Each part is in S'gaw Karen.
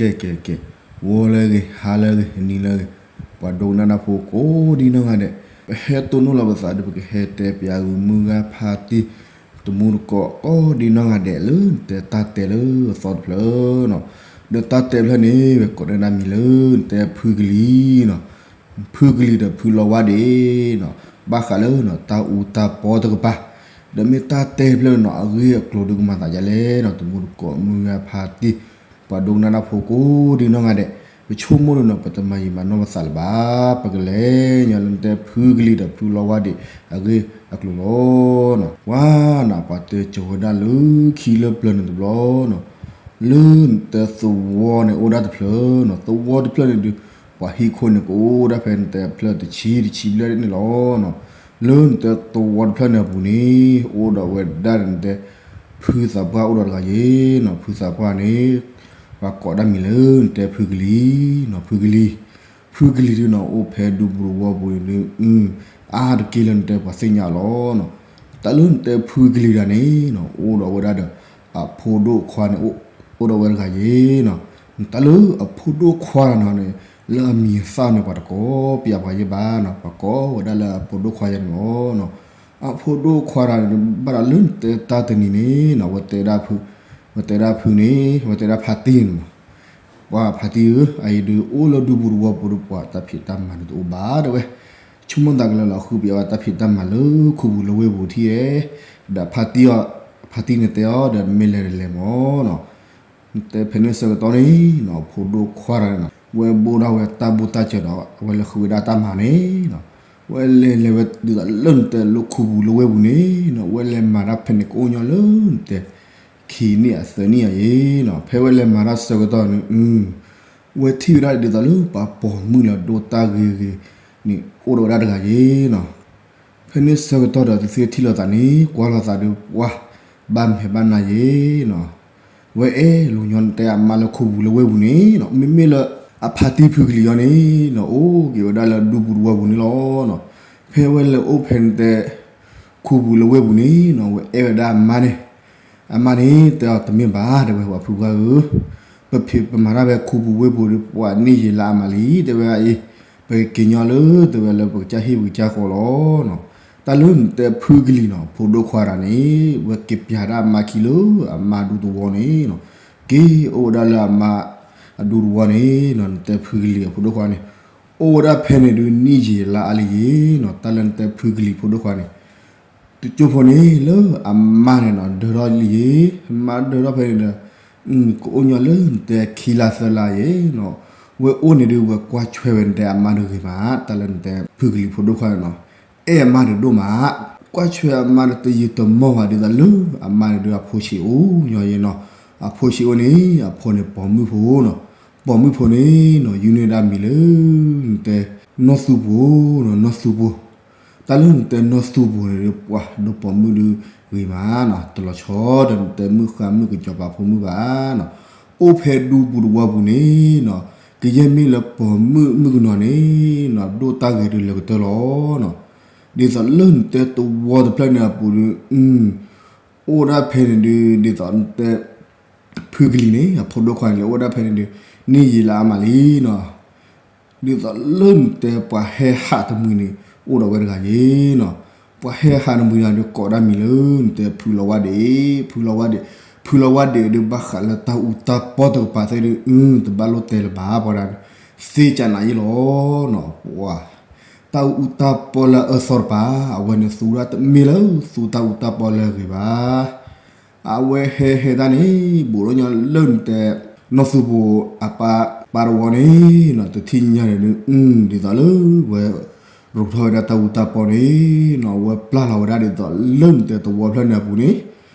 ကဲ ကဲ ကဲ, ဂီၤလၢအဂ့ၤ ဟါလၢအဂ့ၤ နံၤလၢအဂ့ၤ, ပှၤဒိကနၣ်တၢ်ဖိကိးဒံနီၢ်ဂၤဒဲး, ပဟဲတိၢ်နီၣ်လီၤပသးဒီး ပကဟဲတဲပၠးဂုာ်မုၢ်ဂၤဖါတံၢ် တမူတကိး ကိးဒံနီၢ်ဂၤဒဲးလၢနတဲတၢ်တဲလၢအသီတဖျၢၣ်နီၤ, ဒီးတၢ်တဲဖျၢၣ်န့ၣ် ဝဲကိးန့ၢ်ဒၣ်မံၤလၢနတဲဖုကလံၤနီၤ, ဖုကလံၤဒီးဖုလီၤဝါဒ့းနီၤ, ဘၣ်ဃးလၢနီၤ တၢ်အူတၢ်ပီတကပၤ, ဒီးမ့ၢ်တၢ်တဲဖျၢၣ်နီၤ အဂ့ၢ်အကျိၤဒုးကမၤသးဒ်လဲၣ်နီၤ, တမူတကိးမုၢ်ဂၤဖါတံၢ် ပှၤဒိကနၣ်တၢ်ဖိကိးဒံနီၢ်ဂၤဒဲး, ပဆိကမိၣ်ဒ်နီၤ ပတမၤယံာ်မၤနီၢ်ပသးလၢၤဘၣ်, ပကလဲၤညီလၢနတဲဖုကလံၤဒီးဖုလီၤဝါဒ့း အဂ့ၢ်အကျိၤလီၤနီၤ, ပှၤနီၤ ပှၤတဲကၠီၤဝဲဒၣ်လၢခံလၢပျၢၤန့ၣ်တဘျီနီၤ, လၢနတဲသဝီန့ၣ်အိၣ်ဒၣ်တဖျၢၣ်နီၤ, သဝီတဖျၢၣ်န့ၣ်ဒုး ပှၤဟံၣ်ခိၣ်န့ၣ် ကအိၣ်ဒၣ်ဖဲနတဲဖျၢၣ်တဆံတဆံဘျဲၣ်န့ၣ်လီၤနီၤ, လၢနတဲသဝီတဖျၢၣ်န့ၣ်အပူၤန့ၣ် အိၣ်ဒီးဝဲဒၣ်နတဲ ဖုသးပှၢ်အိၣ်ဒီးတဂၤယ့ၤနီၤ, ဖုသးပှၢ်န့ၣ် ပှၤကိးဒၣ်မံၤလၢနတဲဖုကလံၤနီၤ, ဖုကလံၤ, ဖုကလံၤဒုးနီၤ အိၣ်ဖဲဒူပူၤသဝီပူၤန့ၣ်ဒုး အါတက့ၢ်လၢနတဲပှၤသ့ၣ်ညါအီၤလီၤနီၤ, တၢ်လၢနတဲဖုကလံၤတဂၤန့ၣ်နီၤ အိၣ်ဒီးဝဲဒၣ်ဒီး အဖိဒိၣ်ခွါန့ၣ် အိၣ်ဒီးဝဲတဂၤယ့ၤနီၤ, တၢ်လၢအဖိဒိၣ်ခွါတဂၤန့ၣ် လၢအမံၤအသၣ်န့ၣ် ပှၤတကိးပၠးပှၤယ့ၢ်ဘၣ်နီၤ, ပှၤကိးဝဲဒၣ်လၢအဖိဒိၣ်ခွါယ့ၤန့ၣ်လီၤနီၤ, အဖိဒိၣ်ခွါတဂၤန့ၣ် ဘၣ်ဒီးလၢနတဲတၢ်တနံၤန့ၣ်နီၤ ဝဲတဲဒၣ်ဖု, ဝဲတဲဒၣ်ဖုန့ၣ် ဝဲတဲဒၣ်ဖါတံၢ်န့ၣ်မး ပှၤဖါတံၢ်ဧၢ, အအံၤဒုးအိၣ်လၢဒူပူၤသဝီပူၤဒီး ပှၤတၢ်ဖံးတၢ်မၤဒုးတအိၣ်ဘၣ်တဲဝဲ, ဆိကမိၣ်သးကလၢာ်လီၤ ဃုပၠးဝဲတၢ်ဖံးတၢ်မၤလၢခူပူၤလၢဝ့ၢ်ပူၤထံၣ်ဧါ, ဒီးဖါတံၢ်အီၤ, ဖါတံၢ်န့ၣ်တဲအီၤဒီး မ့ၢ်လဲၤတလဲၤမးနီၤ, နတဲဖဲန့ၣ်ဆၢကတီၢ်န့ၣ်နီၤ ဖိဒိၣ်ခွါတဂၤန့ၣ်နီၤ ဝဲဘိၣ်ဒၣ်ဝဲတၢ်ဘူၣ်တၢ်စၢၤဒီး အဝဲလဲၤဃုဝဲဒၣ်တၢ်မၤန့ၣ်နီၤ, ဝဲလဲၤလဲၤဝဲဒ်သိးလၢနတဲလၢခူပူၤလၢဝ့ၢ်ပူၤန့ၣ်နီၤ ဝဲလဲၤမၤတၢ်ဖဲန့ၣ်ကအိၣ်ညီလၢနတဲ ခံနံၣ်အသၢနံၣ်အယ့ၤနီၤ, ဖဲဝဲလဲၤမၤတၢ်ဆၢကတီၢ်န့ၣ် ဝဲထံၣ်ဝဲဒၣ်ဒ်သိးလၢပှၤပိာ်မုၣ်လၢဒိၣ်တၢ်ဂ့ၤဂ့ၤန့ၣ် အိၣ်ဒီးဝဲဒၣ်တဂၤယ့ၤနီၤ, ဖဲန့ၣ်ဆၢကတီၢ်ဒီး သုသ့ၣ်ထံၣ်လိာ်သးန့ၣ် ကွၢ်လိာ်သးဒီးပှၤ ဘၣ်မဲာ်ဘၣ်နါယ့ၤနီၤ, ဝဲအဲၣ်လိာ်ညီနတဲအမါလၢခူပူၤလၢဝ့ၢ်ပူၤန့ၣ်နီၤ, မ့မ့ၢ်လၢအဖါတံၢ်ဖုကလံၤအီၤန့ၣ်နီၤ အိၣ်က့ၤဝဲဒၣ်လၢဒူပူၤသဝီပူၤန့ၣ်လီၤနီၤ, ဖဲဝဲလဲၤအိၣ်ဖဲနတဲ ခူပူၤလၢဝ့ၢ်ပူၤန့ၣ်နီၤ ဝဲအဲၣ်ဝဲဒၣ်အမါန့ၣ် အမါန့ၣ်တဲအီၤတမ့ၢ်ဘၣ် တဲဝဲပှၤဖုပှၢ်ဧၢ, ပဖံးပမၤတၢ်ဖဲခူပူၤဝ့ၢ်ပူၤဒီး ပှၤန့ၢ်ယံာ်လါအမါလံ တဲဝဲအံၤ, ပက့ၤညီလၢ တဲဝဲလၢပကစၢ်ဟံၣ်ပကစၢ်ဃီလီၤနီၤ, တၢ်လၢနတဲဖုကလံၤနီၤ ဖိဒိၣ်ခွါတဂၤန့ၣ် ဝဲက့ၤပၠးဒၣ်အမါခံလၢအမါဒူသဝီန့ၣ်နီၤ, က့ၤအိၣ်ဝဲဒၣ်လၢအမါအဒူသဝီန့ၣ်နီၤ, နတဲဖုကလံၤအဖိဒိၣ်ခွါန့ၣ် အိၣ်ဝဲဒၣ်ဖဲန့ၣ်ဒုး န့ၢ်ယံာ်လါအါလံယ့ၤနီၤ, တၢ်လၢနတဲဖုကလံၤဖိဒိၣ်ခွါန့ၣ် တကၠိဖိန့ၣ် လၢအမါန့ၣ်နီၤ ဒၢထီၣ်လံယ့ၤ, မါဒၢထီၣ်ဖဲန့ၣ်ဒီး ကအိၣ်ညီလၢနတဲခံလါသၢလါယ့ၤနီၤ, ဝဲအိၣ်န့ၣ်ဒုး ဝဲကွၢ်ဆွဲဝဲနတဲအမါတဂ့ၤမး, တၢ်လၢနတဲဖုကလံၤဖိဒိၣ်ခွါန့ၣ်နီၤ, အဲၣ်အမါတဒိၣ်မး, ကွၢ်ဆွဲအမါတယံာ်တမီၢ်ဘၣ်ဒ်သိးလၢ အမါန့ၣ်ဒုးအဖိဆံးအိၣ်ညီယ့ၤနီၤ, အဖိဆံးအိၣ်န့ၣ် အဖိန့ၣ်ပိာ်မုၣ်ဖိနီၤ, ပိာ်မုၣ်ဖိန့ၣ်နီၤ ယုၢ်န့ၢ်ဒၣ်မံၤလၢ နတဲ နီၢ်သူပူၤနီၤ, နီၢ်သူပူၤ တၢ်လၢနတဲနီၢ်သူပူၤန့ၣ်ဒီး ပှၤဒိးပိာ်မုၣ်ဒုးဂ့ၤမးနီၤ, တလီၤဆီဒီးနတဲမုၣ်ဃါမုၣ်ကစီၤပၤဖိမုၣ်ဘၣ်နီၤ, အိၣ်ဖဲဒူပူၤသဝီပူၤန့ၣ်နီၤ, ကယဲၢ်မ့ၢ်လၢပိာ်မုၣ်မုၣ်ကနီၤန့ၣ်နီၤ ဒိၣ်တၢ်ဂ့ၤဒုးလၢကတၢၢ်လီၤနီၤ, ဒ်သိးလၢနတဲသဝီတဖျၢၣ်န့ၣ်အပူၤဒီး အိၣ်ဒၣ်ဖဲန့ၣ်ဒုး ဒ်သိးနတဲ ဖုကလံၤန့ၣ် အဖိဒိၣ်ခွါန့ၣ် လဲၤအိၣ်ဒၣ်ဖဲန့ၣ်ဒီး န့ၢ်ယံာ်လါအါမးလံနီၤ, ဒ်သိးလၢနတဲပှၤဟဲဟးတမှံၤန့ၣ် အိၣ်ဒီးဝဲတဂၤယ့ၤနီၤ, ပှၤဟဲဟးတမှံၤန့ၣ်ဒီး ကိးဒၣ်မံၤလၢနတဲဖုလီၤဝါဒ့း, ဖုလီၤဝါဒ့း, ဖုလီၤဝါဒ့းဒီး ဘၣ်ဃးလၢတၢ်အူတၢ်ပီတကပၤသ့ၣ်ဒီး အု တဘၣ်လိၣ်တဲလၢၤဘၣ် ပှၤဒၣ်န့ၣ် သ့ကနၤယ့ၤလီၤနီၤ, ပှၤ တၢ်အူတၢ်ပီလၢအအၢသီတပၤ အဝဲန့ၣ်သူဒၣ်တမ့ၢ်လၢသူတၢ်အူတၢ်ပီလၢအဂ့ၤဘၣ်. အဝဲဟဲဟဲတၢ်န့ၣ် ဘူးဒီးညီလၢနတဲ နီၢ်သူပူၤအပၢ်ပၢ်တဝီန့ၣ်နီၤ တထံၣ်ညါန့ၣ်ဒုး အု ဒ်သိးလၢဝဲ ရိးထီၣ်ဝဲဒၣ်တၢ်အူတၢ်ပီန့ၣ်နီၤ အဝဲပျၢ်လီၤဝဲဒၣ်ဒ်သိးလၢနတဲသဝီဖျၢၣ်န့ၣ်အပူၤန့ၣ်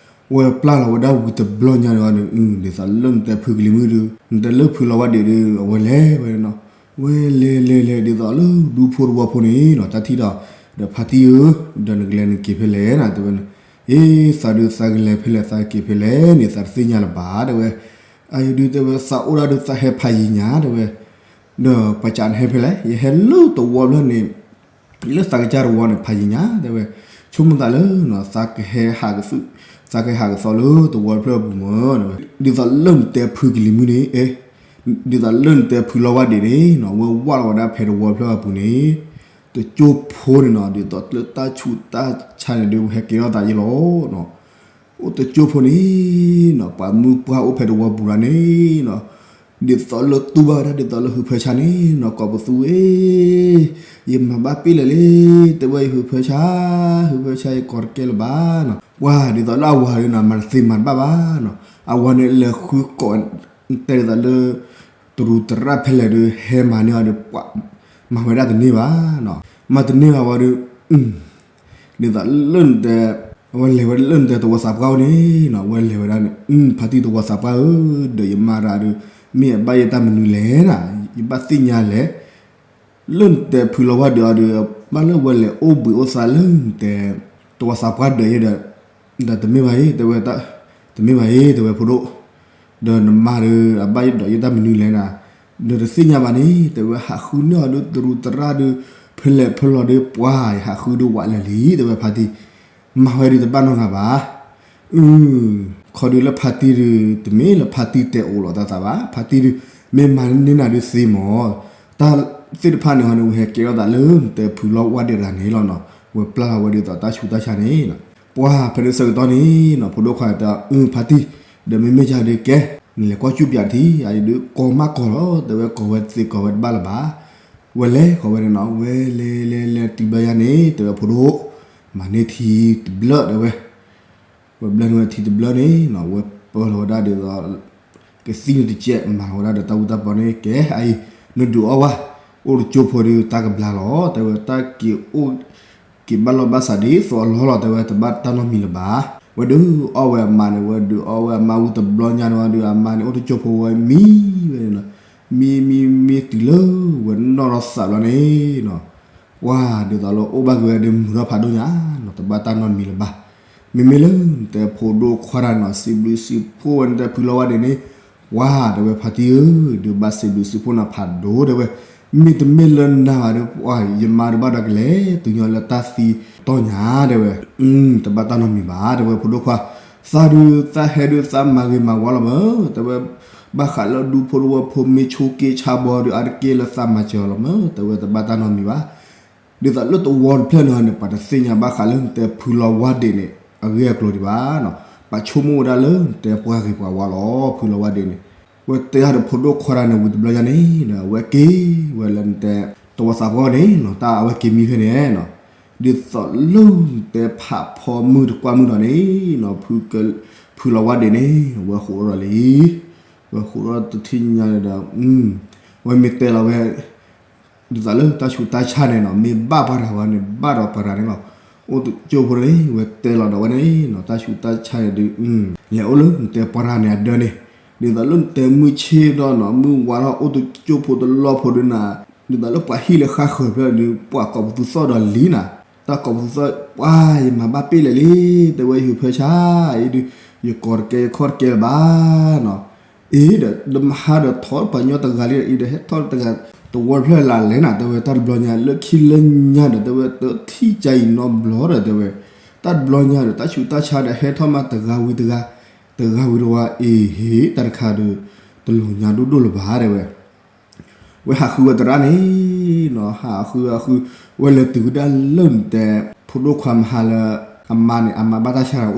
ဝဲပျၢ်လီၤဝဲဒၣ်ဝံၤတဘျီညါန့ၣ်ဒီး အု ဒ်သိးလၢနတဲဖုကလံၤမုၣ်ဒုး နတဲလၢဖုလီၤဝါဒ့းဒုး အဝဲလဲၤဝဲနီၤ ဝဲလဲၤလဲၤလဲၤဒ်သိးလၢဒူဖိတဝီဖိန့ၣ်နီၤ တၢ်ထံၣ်ဒီး ဒီးဖါတံၢ်ဧၢ ဒီးနကလဲၤနက့ၤဖဲလဲၣ်နၤ တဲဝဲန့ၣ် အ့ သးဒုးသးကလဲၤဖဲလဲၣ် သးက့ၤဖဲလဲၣ်န့ၣ် သးတသ့ၣ်ညါလၢၤဘၣ် တဲဝဲ အအံၤဒုးတဲဝဲ သးအိၣ်ဒၣ်ဒုးသးဟဲဖးယံၤညါ တဲဝဲ ဒီးပှၤကးနဟဲဖဲလဲၣ် ယဟဲလၢတဝီဖျၢၣ်န့ၣ် လၢသးကစၢ်တဝီန့ၣ် ဖးယံၤညါ တဲဝဲ ဆိကမိၣ်သးလၢ သးကဟဲဟးကသီၣ် သးကဟဲဟးကသီၣ်လၢတဝီဖျၢၣ်အပူၤမၢ တဲဝဲ ဒ်သိးလၢနတဲဖုကလံၤမုၣ်န့ၣ် အဲ ဒ်သိးလၢနတဲဖုလီၤဝါဒ့းန့ၣ်နီၤ ဝဲဝၢ်လီၤဝဲဒၣ်ဖဲတဝီဖျၢၣ်အပူၤန့ၣ်, တကၠိဖိန့ၣ်နီၤ ဒ်သိးလၢတၢ်ဆူးတၢ်ဆါန့ၣ်ဒီး ဟဲက့ၤထီၣ်သးယ့လီၤ. အိၣ်တကၠိဖိန့ၣ်နီၤ ပှၤမုၢ်ပှၢ်အိၣ်ဖဲတဝီပူၤရၤန့ၣ်နီၤ, ဒ်သိးလၢတူၢ်ဘၣ်ဝဲဒၣ်ဒ်သိးလၢဟုးဖၢဆါန့ၣ်နီၤ ကိးပသူဝဲ ယမၤဘၣ်ပ့ၢ်လဲၣ်လံ, တဲဝဲယဟုးဖၢဆါ, ဟုးဖၢဆါယကိးတကဲလၢၤဘၣ်နီၤ. ပှၤဒ်သိးလၢအဝၤဒုးနီၤ မၤတသ့မၤတဘၣ်ဘၣ်နီၤ, အဝၤန့ၣ်လဲၤဃုကိး တဲဒ်သိးလၢ တရူးတရၣ်ဖဲလဲၣ်ဒီး ဟဲမၤန့ၢ်အီၤဒီး ပှၤမၤဝဲဒၣ်တန့ၢ်ဘၣ်နီၤ, မၤတန့ၢ်ဘၣ်ဝဲဒီး ဒ်သိးလၢနတဲ အဝဲလဲၤဝဲလၢနတဲတဝီသးပှၢ်အိၣ်န့ၣ်နီၤ, အဝဲလဲၤဝဲဒၣ်န့ၣ် ဖါတံၢ်တဝီသးပှၢ်ဧၢ, ဒီးယမါရၤဒီး မ့ၢ်အဘၣ်ယတၢ်မနုၤလဲၣ်နီၤ, ယဘၣ်သ့ၣ်ညါလဲၣ်, လၢနတဲဖုလီၤဝါဒ့းအီၤဒီး ဘၣ်လၢဝဲလဲၤအိၣ်ဘှံးအိၣ်သါလၢနတဲ တဝီသးပှၢ်ဒၢးယဲဒီး ဒီးတမ့ၢ်ဘၣ်အံၤ တဲဝဲ, တမ့ၢ်ဘၣ်အံၤ တဲဝဲဖိဒိၣ်, ဒီးနမါဒီးအဘၣ်ယဒိးယတၢ်မနုၤလဲၣ်နီၤ, ဒီးတသ့ၣ်ညါဘၣ်န့ၣ် တဲဝဲဟးဃုန့ၢ်အီၤဒီးတရူးတရၣ်ဒီး ဖဲလဲၣ်ဖဲလဲၣ်ဒီးပှၤ ယဟးဃုဒီးဝးလၢာ်လံ တဲဝဲဖါတံၢ်, မၤဝဲဒီးတဘၣ်နီတဂၤဘၣ် ခီဒုးလၢဖါတံၢ်ဒုး တမ့ၢ်လၢဖါတံၢ်တဲအိၣ်လီၤတၢ်သးဘၣ်, ဖါတံၢ်ဒုး မ့ၢ်မၤန့ၢ်နၤဒုးသ့မၢ်, တၢ်သ့ၣ်တဖၣ်န့ၣ်ဟီန့ၣ် ဝဲဟဲကဲထီၣ်သးလၢနတဲဖုလီၤဝါဒ့းတဂၤန့ၣ်လီၤနီၤ, ဝဲပျၢ်လီၤဝဲဒ်သိးတၢ်ဆူးတၢ်ဆါန့ၣ်, ပှၤဖဲန့ၣ်ဆၢကတီၢ်န့ၣ်နီၤ ဖိဒိၣ်ခွါတဲအီၤ အၢ ဖါတံၢ်, ဒီးမ့မ့ၢ်ယၤဒုးကဲ, နလဲၤကွၢ်ကူၣ်ပၠးထံ အအံၤဒုးကီမၢ်ကီလီၤ တဲဝဲ ကိးဝဲသ့ကိးဝဲတဘၣ်လၢၤဘၣ်, ဝဲလဲၤဃီၤဝဲန့ၣ်နီၤ ဝဲလဲၤလဲၤလဲၤတုၤဘျီယါန့ၣ် တဲဝဲဖိဒိၣ်, မၤန့ၢ်ထံတဘျၢၣ်တဲဝဲ ဝဲဘျၢန့ၢ်ဝဲထံတဘျၢၣ်န့ၣ်နီၤ ဝဲပၢလီၤဝဲဒၣ်ဒ်သိး ကသံၣ်န့ၣ်တကဲး မၤလီၤဝဲဒၣ်ဒီးတၢ်အူတၢ်ပီန့ၣ် ကဲအအံၤ နဒုးအီၣ်ဝဲ, အိၣ်တကၠိဖိဒီးတၢ်ကဘျါလီၤ တဲဝဲ တၢ်က့ၤအိၣ် က့ၤဘၣ်လီၢ်ဘၣ်စးဒ်သိးအလီၢ်လီၤ တဲဝဲ တဘၣ်တၢ်နီတမံၤလၢၤဘၣ်, ဝဲဒုးအီၣ်ဝဲအမါန့ၣ် ဝဲဒုးအီၣ်ဝဲအမါဝံၤတဘျီညါန့ၣ်ဝဲဒီး အမါန့ၣ်အိၣ်တကၠိဖိဝဲမံဝဲန့ၣ်နီၤ, မံမံမံတုၤလၢ ဝဲနီၢ်ထီၣ်သးဘျီန့ၣ်နီၤ ပှၤဒ်သိးလၢအိၣ်ဘၣ်က့ၤဝဲဒီးမုာ်ထီၣ်ဖးဒိၣ်ညါနီၤ တဘၣ်တၢ်နီတမံၤလၢၤဘၣ်, မ့မ့ၢ်လၢနတဲဖိဒိၣ်ခွါတဂၤနီၤ စံးဘျုးစံးဖှိၣ်ဝဲနတဲဖုလီၤဝါဒ့းန့ၣ်, ပှၤတဲဝဲဖါတံၢ်ဧၢ, ဒုးဘၣ်စံးဘျုးစံးဖှိၣ်နၤဖးဒိၣ်တဲဝဲ, မ့တမ့ၢ်လၢနၤဘၣ်ဒီး ပှၤ ယမါဒီးဘၣ်ဒီးကလဲၤတုၤညီလၢတၢ်သံတီၢ်ညါတဲဝဲ, တဘၣ်တၢ်နီတမံၤဘၣ် တဲဝဲဖိဒိၣ်ခွါ, သးဒုးသးဟဲဒုးသးမၤဂ့ၤမၤဝါလီၤမၢ်, တဲဝဲ ဘၣ်ဃးလၢဒူဖိတဝီဖိမ့ၢ်ဆိးက့ဆါဘီဒီး အါတက့ၢ်လၢသးမၤစၢၤအီၤလီၤမၢ်, တဲဝဲတဘၣ်တၢ်နီတမံၤဘၣ်, ဒ်သိးလၢတဝီတဖျၢၣ်န့ၣ်န့ၣ် ပှၤတသ့ၣ်ညါဘၣ်ဃးလၢနတဲဖုလီၤဝါဒ့းန့ၣ် အဂ့ၢ်အကျိၤဒံးဘၣ်နီၤ, ပှၤဆိကမိၣ်ဝဲဒၣ်လၢနတဲပှၤဂ့ၤပှၤဝါလီၤ ဖုလီၤဝါဒ့းန့ၣ်, ဝဲတဲအီၤဒီးဖိဒိၣ်ခွါတဂၤန့ၣ်ဝံၤတဘျီညါန့ၣ်ဒီး အဝဲက့ၤဝဲလၢနတဲ တဝီသးပှၢ်န့ၣ်နီၤ တၢ်အဝဲက့ၤမံဖဲန့ၣ်နီၤ, ဒ်သိးလၢနတဲဖးဖီမုၢ်တကွၢ်မုၢ်ဒီးန့ၣ်နီၤ ဖုလီၤဝါဒ့းန့ၣ် ဝဲဃိးထီၣ်ဒီးလံ, ဝဲဃိးထီၣ်တထံၣ်ညါဒီး ဝဲမ့ၢ်တဲလီၤဝဲ ဒ်သိးလၢတၢ်ဆူးတၢ်ဆါန့ၣ်နီၤ မ့ၢ်ဘၣ်ပှၤတဂၤဝဲန့ၣ် ဘၣ်ဒီးပှၤတဂၤန့ၣ်လီၤ, အိၣ်တကၠိဖိန့ၣ် ဝဲတဲလီၤဒီးဝဲန့ၣ်နီၤ တၢ်ဆူးတၢ်ဆါန့ၣ်ဒုး လဲၤအိၣ်လၢနတဲပှၤတဂၤန့ၣ်အဒၢန့ၣ်, ဒ်သိးလၢနတဲမုၢ်ဆ့ၣ်ဒီးနီၤ မုၢ်ဝါထီၣ်အိၣ်တကၠိဖိတလီၢ်ဖိဒုးနၤ, ဒ်သိးလၢပှၤဟံၣ်လၢဃါဃၢၤဖျၢၣ်ဒုး ပှၤကိးပသူသီၣ်ဒီးလံနၤ, တၢ်ကိးပသူသီၣ် ပှၤယမၤဘၣ်ပ့ၢ်လဲၣ်လံ, တဲဝဲယဟုးဖၢဆါအံၤဒုး ယကိးတကဲယခီၣ်တကဲလၢၤဘၣ်နီၤ အ့ ဒီး ဒီးမဟါဒီးထီၣ်ပှၤညီတဂၤလံဒီး အံၤဒီးဟဲထီၣ်တဂၤ တဝီတဖျၢၣ်လၢလဲၣ်နၤ တဲဝဲ တၢ်တဘျီညါလၢခံလၢညါဒီး တဲဝဲ တထံၣ်ကါအံၤနီတဘျီဒီး တဲဝဲ တၢ်တဘျီညါဒီး တၢ်ဆူးတၢ်ဆါဒီးဟဲထီၣ်မးတဂၤဝံၤတဂၤ တဂၤဝံၤတဝီ အ့ဟ့ၣ် တၢ်တခါဒီး တလိၣ်ညါဒိၣ်ဒိၣ်လၢၤဘၣ် တဲဝဲ ဝဲဟးဃုဝဲသရၣ်န့ၣ်နီၤ ဟးဃုဟးဃု ဝဲလဲၤတုၤဝဲဒၣ်လၢနတဲ ဖိဒိၣ်ခွါမဟါလၢ အမါန့ၣ် အမါဘၣ်တၢ်ဆါအ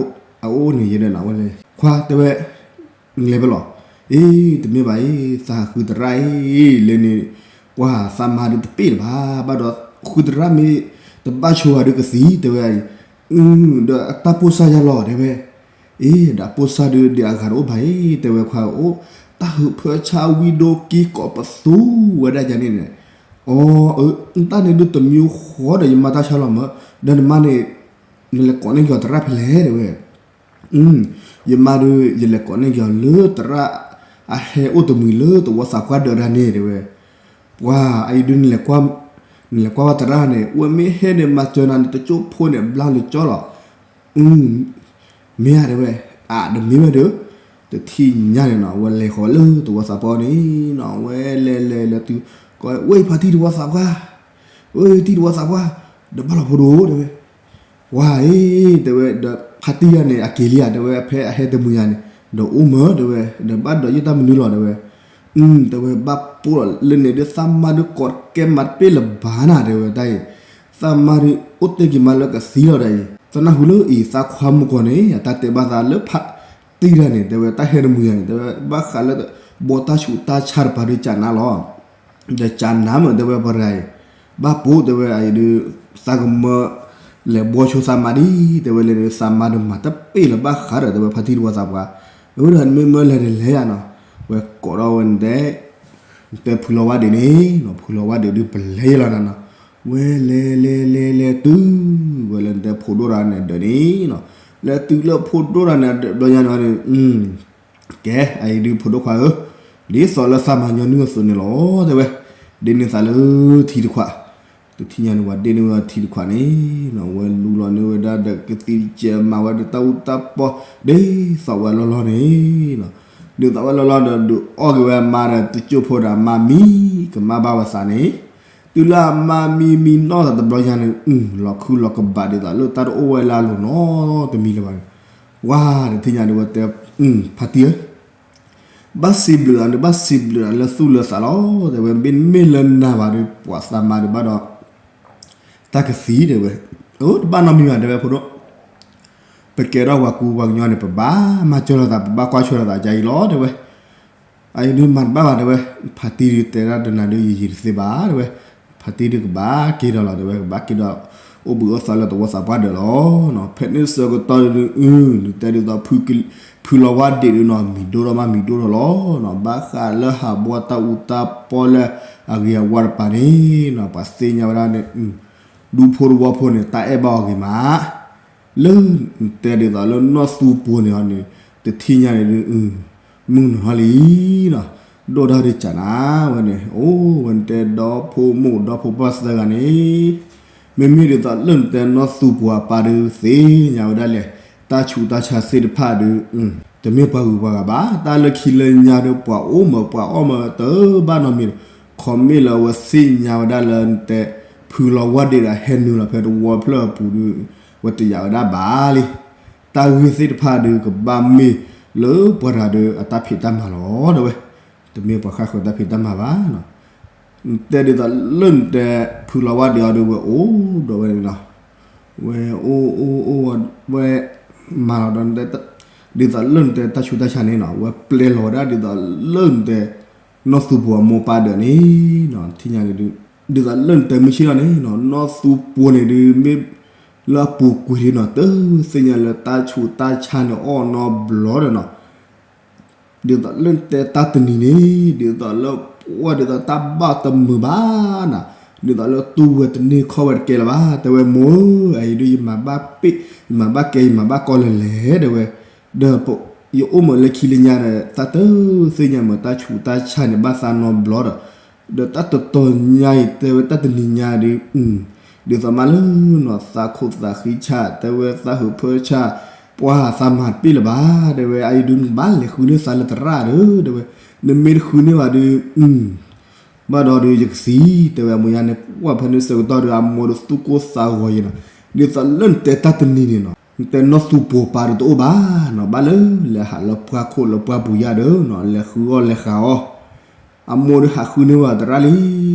အိၣ်န့ၣ်ယဲဒီးနီၤ ဝဲလဲၤ ခွါတဲဝဲ နလဲၤဖဲလဲၣ်, အ့ တမ့ၢ်ဘၣ်အံၤ သးဟးဃုသရၣ်အံၤ လဲၤန့ၣ် ပှၤသးမၤဒုးတပ့ၢ်လၢၤဘၣ် ဘၣ်ဒီး ဃုသရၣ်မ့ၢ်တဘၣ်ဆိဘၣ်ဒီးကသံ တဲဝဲအံၤ, ဒီးအတၢ်ပိၢ်စၢ်ယါလီၤ တဲဝဲ, အ့ ဒီးအပိၢ်စၢ်ဒုးဒံးအဂၤတအိၣ်ဘၣ်အံၤ တဲဝဲခွါအိၣ် တၢ်ဟုးဖၢဆါဝံၤဒီးက့ၤကိးပသူဝဲဒၣ်ယၤန့ၣ်န့ၣ်, အီ တၢ်န့ၣ်ဒုးတမံၤဃီဒီးယမါတၢ်ဆါလီၤမၢ်, ဒီးနမါန့ၣ် နလဲၤကိးန့ၢ်က့ၤအီၤသရၣ်ဖဲလဲၣ် တဲဝဲ ယမါဒီး ယလဲၤကိးန့ၢ်က့ၤအီၤလၢသရၣ် အဟဲအိၣ်တမှံၤလၢတဝီသးပှၢ်ဒၢးဒၣ်န့ၣ် တဲဝဲ, ပှၤအံၤဒုး နလဲၤကွၢ်ဝဲသရၣ်န့ၣ် ဝဲမ့ၢ်ဟဲန့ၣ် မၤစၢၤနၤန့ၣ် တကၠိဖိန့ၣ် ဘျါလၢကၠီလီၤ, မ့ၢ်ဧါ တဲဝဲ, အၢ တမ့ၢ်ဝဲဒီး တထံၣ်ညါန့ၣ်နီၤ ဝဲလဲၤဃီၤလၢတဝီသးပှၢ်န့ၣ်နီၤ ဝဲလဲၤလဲၤလဲၤတုၤ ကိးဝဲ ဝဲအံၤဖါတံၢ်တဝီသးပှၢ် ဝဲအံၤတံၢ်တဝီသးပှၢ် ဒီးဘၣ်လီၤဖိဒိၣ် တဲဝဲ ဝဲအံၤ တဲဝဲ ဒီးဖါတံၢ်ယၤန့ၣ် အက့ၤလံဧါ တဲဝဲ ဖဲအဟဲတမှံၤယၤန့ၣ် ဒီးအိၣ်မၢ် တဲဝဲ ဒီးဘၣ်ဒီးယတၢ်မနုၤလီၤ တဲဝဲ, တဲဝဲဘၣ်ပိာ်လီၤလၢန့ၣ်ဒုး သးမါဒုးကိးတကဲမးတပ့ၢ်လၢၤဘၣ်နၤ တဲဝဲတၢ်အံၤ, သးမါဒုးအိၣ်တ့ၢ်က့ၤမးလၢကသံလီၤဒ်အံၤ, သနာ်ဟူလၢအံၤ သးခွါမုၣ်ကီၢ်န့ၣ် အတၢ်တဲဘၣ်သးလၢဖးတံၢ်တၢ်န့ၣ် တဲဝဲတၢ်ဟဲတမုာ်ယၤန့ၣ် တဲဝဲဘၣ်ဃးလၢ ဘီတၢ်ဆူးတၢ်ဆါတပၤဒုးကနၣ်လီၤ ဒီးကနၣ်မ့ၢ်တဲဝဲပရၤအံၤ, ဘၣ်ပိာ်တဲဝဲအံၤဒုး သးကမၢ လဲၤဘီဆိသးမါဒ် တဲဝဲလဲၤဒုး သးမါဒုးမၤတပ့ၢ်လၢၤဘၣ်ဃးဒီး တဲဝဲဖါတံၢ်တဝီသးပှၢ်, အဝဲဒၣ်နမ့ၢ်မၢလဲၤတလဲၤယၤနီၤ, ဝဲကိးထီၣ်ဝဲနတဲ နတဲဖုလီၤဝါဒ့းန့ၣ်နီၤ, ဖုလီၤဝါဒ့းဒုးပလဲၤယလီၤနၤနီၤ, ဝဲလဲၤလဲၤလဲၤလဲၤတုၤ ဝဲလၢနတဲဖိဒိၣ်တဂၤန့ၣ်ဒၢးန့ၣ်နီၤ, လဲၤတုၤလၢဖိဒိၣ်တဂၤန့ၣ်ဒၢးဘျီညါန့ၣ်န့ၣ် ကဲ အအံၤဒုးဖိဒိၣ်ခွါဧၢ, ဒ်သိးလၢသးမၤညီနုၢ်အသိးန့ၣ်လီၤ တဲဝဲ, ဒ့န့ၢ်သးလၢထံတခွး, တထံၣ်ညါန့ၣ် ပှၤဒ့န့ၢ်ဝဲထံတခွးန့ၣ်နီၤ, ဝဲလူလီၤန့ၢ်ဝဲဒၣ်ဒီးကသံၣ်ကဲမၤဝဲဒီးတၢ်အူတၢ်ပီ ဒ်သိးဝဲလီၤလီၤန့ၣ်နီၤ, ဒ်သိးဝဲလီၤလီၤဒီး ဒုးအီၣ်က့ၤဝဲအမါဒီးတကၠိၢ်ဖိဒီးအမါမံ ကမၣ်ဘၣ်ဝဲသးန့ၣ်, တုၤလၢအမါမံမံနီၢ်သးတဘျီညါန့ၣ် လီၤခုလီၤကဘၣ်ဒ်သိးလၢတၢ်တအိၣ်ဝဲလၢအလိၤနီတမံၤလၢၤဘၣ်န့ၣ်, ဝါတထံၣ်ညါဒုးဝဲတဲ ဖါတံၢ်ဧၢ ဘၣ်စံးဘျုးအီၤဒုး ဘၣ်စံးဘျုးအီၤလၢသူၣ်လၢသးလီၤ တဲဝဲ, မ့တမ့ၢ်လၢနၤဘၣ်ဒီး ပှၤသးမါဒုးဘၣ်ဒီး တၢ်ကသံတဲဝဲ, အိ တဘၣ်နီတမံၤဘၣ် တဲဝဲဖိဒိၣ်, ပကဲထီၣ်ပှၤကူပှၤကညီန့ၣ် ပဘၣ်မၤစၢၤလိာ်သး ပဘၣ်ကွၢ်ဆၢလိာ်သးဒ်အံၤလီၤ တဲဝဲ, အအံၤဒုးမၤတဘၣ်ဘၣ် တဲဝဲ, ဖါတံၢ်ဒုးတဲဒၣ်ဒီးနၤဒုး ယယံာ်တသ့ဘၣ် တဲဝဲ, ဖါတံၢ်ဒုးကဘၣ်က့ၤဒီးလီၤ တဲဝဲ, ကဘၣ်က့ၤဒီး အိၣ်ဘှံးအိၣ်သါလၢသဝီသးပှၢ်ဒၢးလီၤ, ဖဲန့ၣ်ဆၢကတီၢ်ဒုး အု နတဲဒ်သိး ဖုလီၤဝါဒ့းဒုးနီၤ မံၤဒိၣ်ထီၣ်မးမံၤဒိၣ်ထီၣ်လီၤနီၤ, ဘၣ်ဃးလၢဟးဘှီတၢ်အူတၢ်ပီလၢအဂ့ၤအဝါတပၤန့ၣ်နီၤ ပှၤသ့ၣ်ညါဝဲဒၣ်န့ၣ် ဒူဖိတဝီဖိန့ၣ် တၢ်အဲၣ်ဘၣ်အီၤဂ့ၤမး လၢနတဲဒ်သိးလၢနီၢ်သူပူၤန့ၣ်အီၤန့ၣ် တထံၣ်ညါန့ၣ်ဒုး မုၢ်နုာ်ဟီလံနီၤ, ဒိၣ်ဒၣ်ဒုးကနၣ်ဝဲန့ၣ် အိၣ်ဝဲနတဲဒီဖိမိၢ်ဒီဖိပၢ်သၢဂၤန့ၣ် မ့မ့ၢ်ဒ်သိးလၢနတဲနီၢ်သူပူၤအပၢ်ဒုးသ့ၣ်ညါဝဲဒၣ်လဲၣ်, တၢ်ဆူးတၢ်ဆါသ့ၣ်တဖၣ်ဒုး တမ့ၢ်ပှၤဂုၤပှၤဂၤဘၣ်, တၢ်လၢခံလၢညါဒုး ပှၤအိၣ်မးပှၤအီၣ်မးတဘၣ်နီတမံၤဒီး ခီမ့ၢ်လၢအဝဲသ့ၣ်ညါဝဲဒၣ်လၢနတဲ ဖုလီၤဝါဒ့းဒီးဟဲနုာ်လီၤဖဲသဝီဖျၢၣ်အပူၤဒုး ဝဲတယာ်ဝဲဒၣ်ဘၣ်လံ, တၢ်ဂ့ၢ်သ့ၣ်တဖၣ်ဒုးကဘၣ်မ့ၢ်လၢပှၤတဂၤဒီးအတၢ်ဖံးတၢ်မၤလီၤ တဲဝဲ, တမ့ၢ်ပှၤဃၣ်ဃၢၤတၢ်ဖံးတၢ်မၤဘၣ်နီၤ, နတဲဒ်သိးလၢနတဲ ဖုလီၤဝါဒ့းအီၤဒုးဝဲအိၣ်ဒီးဝဲန့ၣ်နီၤ, ဝဲအိၣ်အိၣ်အိၣ်ဝဲ မၤလီၤဒီး ဒ်သိးလၢနတဲတၢ်ဆူးတၢ်ဆါန့ၣ်နီၤ ဝဲပျဲလီၤဝဲဒၣ်ဒ်သိးလၢနတဲ နီၢ်သူပူၤအမိၢ်ပၢ်ဒၢးန့ၣ်နီၤ, ထံၣ်ညါန့ၣ်ဒုး ဒ်သိးလၢနတဲမုၢ်ဆ့ၣ်ထီၣ်န့ၣ်နီၤ နီၢ်သူပူၤန့ၣ်ဒုး မ့ၢ်လၢအပူၤကွံာ်လံနီၤ တသ့ၣ်ညါလၢတၢ်ဆူးတၢ်ဆါန့ၣ်အီၣ်နီတဘျီဒီးနီၤ ဒ်သိးလၢနတဲတၢ်တနံၤန့ၣ် ဒ်သိးလၢပှၤဒ်သိးတၢ်ဘၣ်တမုာ်ဘၣ်နၤ, ဒ်သိးလၢတူၢ်ဝဲတန့ၢ်ခီၣ်ဝဲတကဲလၢၤဘၣ် တဲဝဲမိၢ်ဧၢ, အအံၤဒုးယမၤဘၣ်ပ့ၢ် ယမၤဘၣ်ကဲ ယမၤဘၣ်ကီလၢၤလဲၣ် တဲဝဲ, ဒီးယအိၣ်မးလၢခံလၢညါဒီး သးတသ့ၣ်ညါမးတၢ်ဆူးတၢ်ဆါန့ၣ်ဘၣ်သးနီတဘျီဒီး ဒီးတၢ်တတီၤညါအံၤ တဲဝဲတၢ်တနံၤညါဒုး ဒ်သိးမးလၢနီၤ သးခိၣ်သးဃံဆၣ် တဲဝဲသးဟုးဖၢဆၣ် ပှၤသးမၤတပ့ၢ်လၢၤဘၣ် တဲဝဲ အအံၤဒုးနဘၣ်လဲၤဃုန့ၢ်သးလၢသရၣ်ဒီး တဲဝဲ နမ့ၢ်တဃုန့ၢ်ဘၣ်ဒုး ဘၣ်ဒီးဒုးယကသံ တဲဝဲအမိၢ်ယါန့ၣ် ပှၢ်ဖဲန့ၣ်ဆၢကတီၢ်ဒီး အမိၢ်ဒီးသူၣ်ကိၢ်သးဂီၤယဲနီၤ, ဒ်သိးလၢနတဲတၢ်တနံၤန့ၣ်နီၤ နတဲနီၢ်သူပူၤပၢ်ဒီးတအိၣ်ဘၣ်နီၤ, ဘၣ်လၢလဲၤဟးလၢပှၢ်ခိၣ်လၢပှၢ်ပူၤယါဒီးနီၤ လဲၤဃုအီၣ်လဲၤဃုအီၣ် အမိၢ်ဒီးဟးဃုန့ၢ်ဝဲသရၣ်လံနီ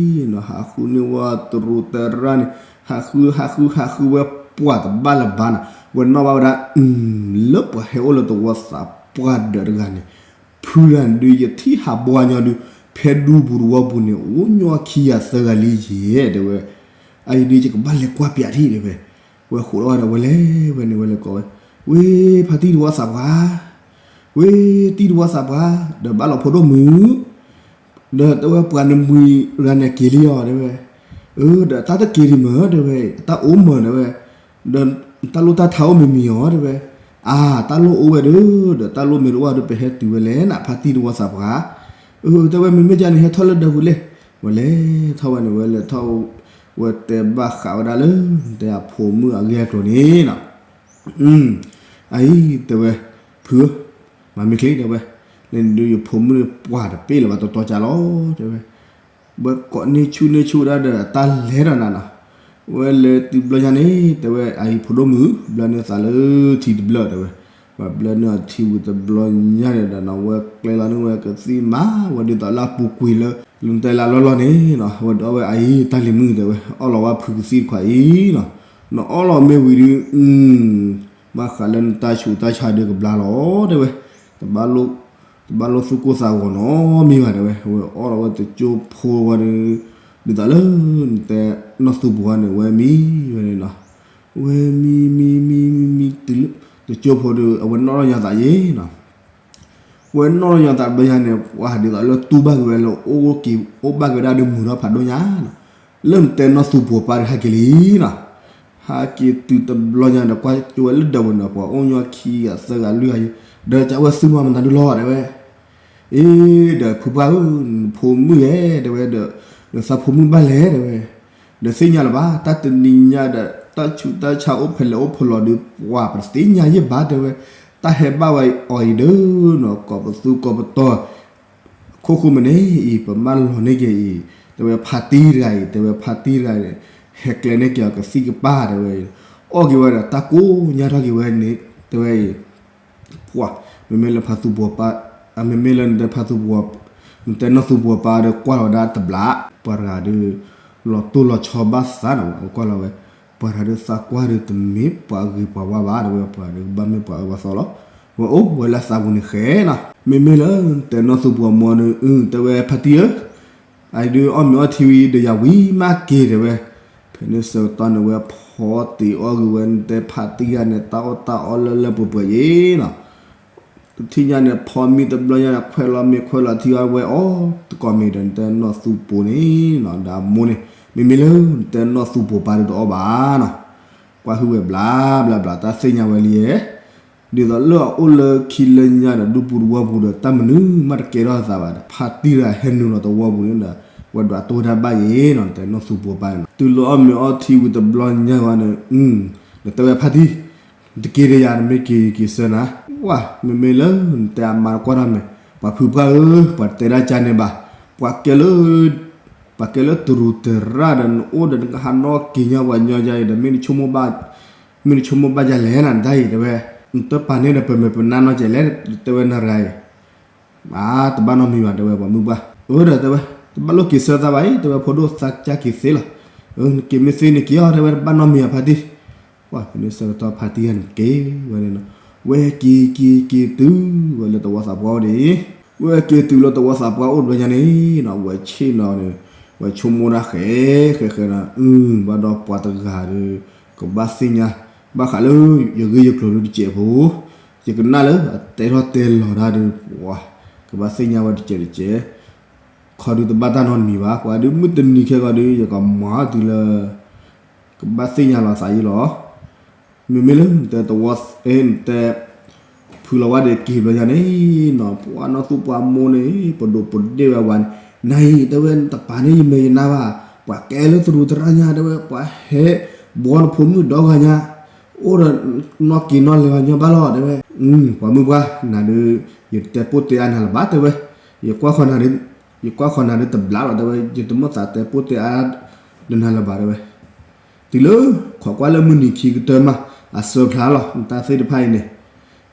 ၤ, ဟးဃုန့ၢ်ဝဲတရူးသရၣ်န့ၣ် ဟးဃု ဟးဃု ဟးဃုဝဲပှၢ်တဘၣ်လၢၤဘၣ်နီၤ, ဝဲနီၣ်ဘၣ်ဝဲဒၣ် လၢပှၤဟဲအိၣ်လၢသဝီသးပှၢ်ဒၢးတဂၤန့ၣ် ဖုဂၤန့ၣ်ဒုး ယထံၣ်ဟးဘှီညီဒုး ဖဲဒူပူၤသဝီပူၤန့ၣ် အိၣ်ညီခံဂၤသၢဂၤလံယဲ တဲဝဲ, အအံၤဒုးယကဘၣ်လဲၤကွၢ်ပၠးထံၣ် တဲဝဲ, ဝဲဃိးထီၣ်ဝဲဒီး ဝဲလဲၤဝဲန့ၣ် ဝဲလဲၤကိးဝဲ, ဝ့ၢ် ဖါတံၢ်တဝီသးပှၢ် ဝ့ၢ် တံၢ်တဝီသးပှၢ် ဒီးဘၣ်လီၤဖိဒိၣ်မုၣ် ဒီးတဲဝဲပှၤနမှံၤတဂၤန့ၣ်က့ၤလံအီၤ တဲဝဲ, အၢ ဒီးတၢ်တက့ၤဒံးမ့ၢ် တဲဝဲ တၢ်အိၣ်မ့ၢ် တဲဝဲ, ဒီးတၢ်လိၣ်တၢ်ထါအိၣ်မံၤမံၤအီၤ တဲဝဲ, အါ တၢ်လိၣ်အိၣ်ဝဲဒီး ဒီးတၢ်လိၣ်မ့ၢ်တအိၣ်ဒီး ပဟဲတုၤဝဲလဲၣ်နၤ ဖါတံၢ်တဝီသးပှၢ်, အၢ တဲဝဲ မ့မ့ၢ်ကန့ၣ် ဟဲထီၣ်လၢဒၢးပူၤလဲၣ်, ဝဲလဲၤထီၣ်ဝဲန့ၣ် ဝဲလဲၤထီၣ် ဝဲတဲဘၣ်ဃးဝဲဒၣ်လၢ တဲအဖိမုၣ်အဂ့ၢ်အကျိၤန့ၣ်နီၤ အအံၤ တဲဝဲ ဖုဧၢ, မၤမ့ၢ်ချ့ တဲဝဲ, န့ၣ်ဒုးယဖိမုၣ်ပှၢ်တပ့ၢ်လၢၤဘၣ်တတီၤကၢ်လီၤ တဲဝဲ, ဝဲကိးန့ၢ်ဆူၣ်န့ၢ်ဆူၣ်ဝဲဒၣ်ဒီးတၢ်လဲၤဒီးနၤနီၤ, ဝဲလဲၤတုၤဘျီညါန့ၣ် တဲဝဲ အအံၤဖိဒိၣ်မုၣ် ဘျီန့ၣ်သးလၢထံတဘျၢၣ် တဲဝဲ, ပှၤဘျၢန့ၢ်အီၤထံဝံၤတဘျီညါန့ၣ်ဒီးနီၤ ဝဲကျဲလီၤန့ၢ်ဝဲကသံၣ်မး ဝဲဒ်သိးလၢအပူၤကွံာ်လၢ လၢနတဲလၢအလီၢ်လီၢ်န့ၣ်နီၤ ဝဲဒုးအီၣ်ဝဲအအံၤတၢ်လံၤမုၣ်တဲဝဲ အီၣ်လီၤဝဲဖုကသံၣ်တခွးအံၤနီၤ နအီၣ်လီၤမ့ၢ်ဝံၤဒုး ဘၣ်ဃးလၢနတၢ်ဆူးတၢ်ဆါဒုးကဘျါလီၤတဲဝဲ တဘၣ်လိၣ် တဘၣ်လိၣ်သူၣ်ကိၢ်သးဂီၤနီတမံၤဘၣ်တဲဝဲ ဝဲအီၣ်လီၤဝဲတကၠိဖိဝဲဒုး ဒ်သိးလၢ နတဲနီၢ်သူပူၤဝဲန့ၣ် ဝဲမံဝဲန့ၣ်နီၤ ဝဲမံမံမံမံမံတုၤလၢ တကၠိဖိဒုး အဝဲနီၣ်ထီၣ်ညီသးယ့နီၤ ဝဲနီၣ်ထီၣ်ညီသးဘျီညါန့ၣ် ပှၤဒ်သိးလၢတူၢ်ဘၣ်က့ၤဝဲလၢအိၣ်က့ၤအိၣ်ဘၣ်က့ၤဝဲဒၣ်ဒုးမုာ်ထီၣ်ဖးဒိၣ်ညါနီၤ လၢနတဲနီၢ်သူပူၤပၢ်ဒုးဟဲက့ၤလံနီၤ ဟဲက့ၤတုၤတဘျီညါဒီး ကွၢ်ကၠိဝဲလၢဒၢးဝဲန့ၣ် ပှၤအိၣ်ညီခံဂၤသၢဂၤလွံၢ်ဂၤယံၤ ဒီးကးဝဲသုမၤမတၤဒုလီၤတဲဝဲ အ့ ဒီးဖုပှၢ်ဧၢ နဖိမုၣ်ဧဲတဲဝဲဒီး နသးဖိမုၣ်ဘၣ်လဲၣ်တဲဝဲ ဒီးသ့ၣ်ညါလၢၤဘၣ် တၢ်တနံၤညါဒီး တၢ်ဆူးတၢ်ဆါအိၣ်ဖဲလဲၣ်အိၣ်ဖဲလဲၣ်ဒီး ပှၤပတသ့ၣ်ညါယဲၢ်ဘၣ်တဲဝဲ တၢ်ဟဲဘၣ်ဝဲအီၤအံၤဒီးနီၤ ကိးပသူကိးပတီၤ ခိၣ်ဃိမ့ၢ်န့ၣ်အံၤ ပမၢလီၤန့ၢ်က့ၤအံၤ တဲဝဲဖါတံၢ်တဂၤအံၤ တဲဝဲဖါတံၢ်တဂၤန့ၣ် ဟဲကျဲန့ၢ်က့ၤအီၤကသံၣ်ကပၢ်တဲဝဲ အီၣ်က့ၤဝဲဒီးတၢ်ကိၢ်ညါထီၣ်က့ၤဝဲန့ၣ် တဲဝဲအံၤ ပှၤ မ့မ့ၢ်လၢဖါသူပူၤပၢ် မ့မ့ၢ်လၢနတဲဖါသူပူၤ နတဲနီၢ်သူပူၤပၢ်ဒီးကွၢ်လီၤဝဲဒၣ်တဘျီ ပှၤတဂၤဒီး လီၤတိၢ်လီၤဆီဘၣ်သးနီၤ ကွၢ်လီၤဝဲ ပှၤတဂၤဒီးသးကွၢ်ဒီးတမ့ၢ်ပှၤဂ့ၤပှၤဝါဘၣ်တဲဝဲ ပှၤတဂၤဒီးကဘၣ်မ့ၢ်ပှၤအၢပှၤသီလီၤ ဝဲအိၣ်ဝဲလၢသးပူၤန့ၣ်ဃဲနီၤ မ့မ့ၢ်လၢနတဲနီၢ်သူပူၤအမိၢ်န့ၣ် အု တဲဝဲဖါတံၢ်ဧၢ အအံၤဒုးအီၣ်မ့ၤအီထံဝံၤဒီးယၤဝံၤမးက့ၤတဲဝဲ ဖဲန့ၣ်ဆၢကတီၢ်န့ၣ် ဝဲဖီတ့ၢ်အီၣ်ဂ့ၤဝဲ နတဲဖါတံၢ်ဂၤန့ၣ် တၢ်အီၣ်တၢ်အီလၢလၢပှဲၤပှဲၤယ့နီၤ တထံၣ်ညါန့ၣ် ဖီမံတဘျီညါန့ၣ် ခွဲးလီၤမ့ၤခွဲးလီၤထံအီၣ်ဝဲအီၣ်တကိးမ့ၤဒီး နတဲနီၢ်သူပူၤန့ၣ်နီၤ ဒီးအမိၢ်န့ၣ် မ့မ့ၢ်လၢနတဲနီၢ်သူပူၤပၢ်ဒုးတအီၣ်ဘၣ်နီၤ ကွၢ်ဟုၣ်ဝဲဘျးဘျးဘျး တၢ်သ့ၣ်ညါဝဲလံဧါ ဒ်သိးလၢအအိၣ်လၢခံလၢညါဒီး ဒူပူၤတဝီပူၤဒီး တၢ်မနုၤမးတကဲထီၣ်အသးဘၣ်ဒီး ဖါတံၢ်တဂၤဟဲနုာ်လီၤတဝီပူၤန့ၣ်ဒီး ဝဲဒွးတိၢ်ဝဲဒၣ်ဘၣ်ယ့နီၤ နတဲနီၢ်သူပူၤပၢ်န့ၣ်နီၤ တုၤလၢအီၣ်မ့ၤအီထံဝံၤတဘျီညါဝဲန့ၣ် နတဲဝဲဖါတံၢ် နတက့ၤဒီးယၤ နမ့ၢ်က့ၤက့ၤဆၢနၤ ဝါ မ့မ့ၢ်လၢနတဲအမါတကွၢ်ထီၣ်မ့ၤ ပှၤဖုပှၢ်ဧၢ ပှၤတတဲဒၣ်ကါန့ၣ်ဘၣ် ပှၤကဲလၢ ပှၤကဲလၢတရူးတရၣ်ဒီး နအိၣ်ဒီးနကဟးနီၣ်က့ၤညါပှၤညီယါအံၤဒီး မ့ၢ်နဆိကမိၣ်ဘၣ် မ့ၢ်နဆိကမိၣ်ဘၣ်ယၤလဲၣ်နၤ နတၢ်အံၤတဲဝဲ နတပာ်န့ၢ်ဒီးပမဲာ်ပနါနီတစဲးလဲၣ် တဲဝဲနၤတဂၤအံၤ အါ တဘၣ်နီတမံၤဘၣ် တဲဝဲပှၤမုၣ်ပှၢ် အၢ ဒီးတဲဝဲ တဘၣ်လိၣ်က့ၤဆၢသးဘၣ်အံၤ တဲဝဲဖိဒိၣ်သးကါက့ၤသ့လီၤ အၢ နက့ၤမ့ၢ်သ့န့ၣ်က့ၤအီၤ တဲဝဲတဘၣ်နီတမံၤဘၣ်ဖါတံၢ် ပှၤဖဲန့ၣ်ဆၢကတီၢ်ဖါတံၢ်ဂၤန့ၣ်က့ၤဝဲန့ၣ်နီၤ ဝဲက့ၤက့ၤက့ၤတုၤဝဲလၢသဝီသးပှၢ်အိၣ်ဒံး ဝဲက့ၤတုၤလၢသဝီသးပှၢ်အိၣ်တဘျီညါန့ၣ်နီၤ ဝဲဆ့ၣ်နီၤန့ၣ် ဝဲဆိကမိၣ်ဒၣ်ဃဲဃဲဃဲနီၤ အု ဘၣ်ဒီးပှၤတဂၤဒီး ကဘၣ်သ့ၣ်ညါ ဘၣ်ဃးလၢ ယဂ့ၢ်ယကျိၤဒုးတစဲးဖိ ယကနၣ်လၢအတဲထီၣ်တဲလီၤတၢ်ဒီး ပှၤ ကဘၣ်သ့ၣ်ညါဝဲတစဲးတစဲး ခီဒုးတဘၣ်တၢ်နီတမံၤဘၣ် ပှၤဒုးမုၢ်တနံၤခဲဂီၤဒီး ယကမၤတုၤလၢ ကဘၣ်သ့ၣ်ညါလီၤသးယံလီၤ မ့မ့ၢ်လၢနတဲတဝီ အဲ နတဲ ဖုလီၤဝါဒ့းက့ၤဘျီညါန့ၣ်နီၤ ပှၤနီၢ်သူပှၢ်မိၢ်န့ၣ် ပဒိၣ်ပဒ့ၣ်ဝဲဝဲန့ၣ် နၤအံၤတဲဝဲ နတပာ်န့ၢ်ယမဲာ်ယနါဘၣ် ပှၤကဲလၢတရူးတရၣ်ညါတဲဝဲ ပှၤဟဲ ဘှီနဖိမုၣ်ဒီဂၤညါ အိၣ်ဒီးနီၢ်က့ၤနီၢ်လဲၤဝဲညီဘၣ်လီၤ တဲဝဲ ပှၤမုၣ်ပှၢ် နၤဒုး ယတဲပိၢ်တဲအါနၤလၢၤဘၣ် တဲဝဲ ယကွၢ်ဃီၤနၤဒုး ယကွၢ်ဃီၤနၤဒုးတဘျးလီၤ တဲဝဲ ယတမ့ၢ်သးတဲပိၢ်တဲအါ ဒီးနၤလၢၤဘၣ် တဲဝဲ တုၤလၢ ခိးကွၢ်လၢမုၢ်နံၤခံကတၢၢ်မး အစၢဖျါလီၤ နတၢ်သ့ၣ်တဖၣ်အံၤန့ၣ်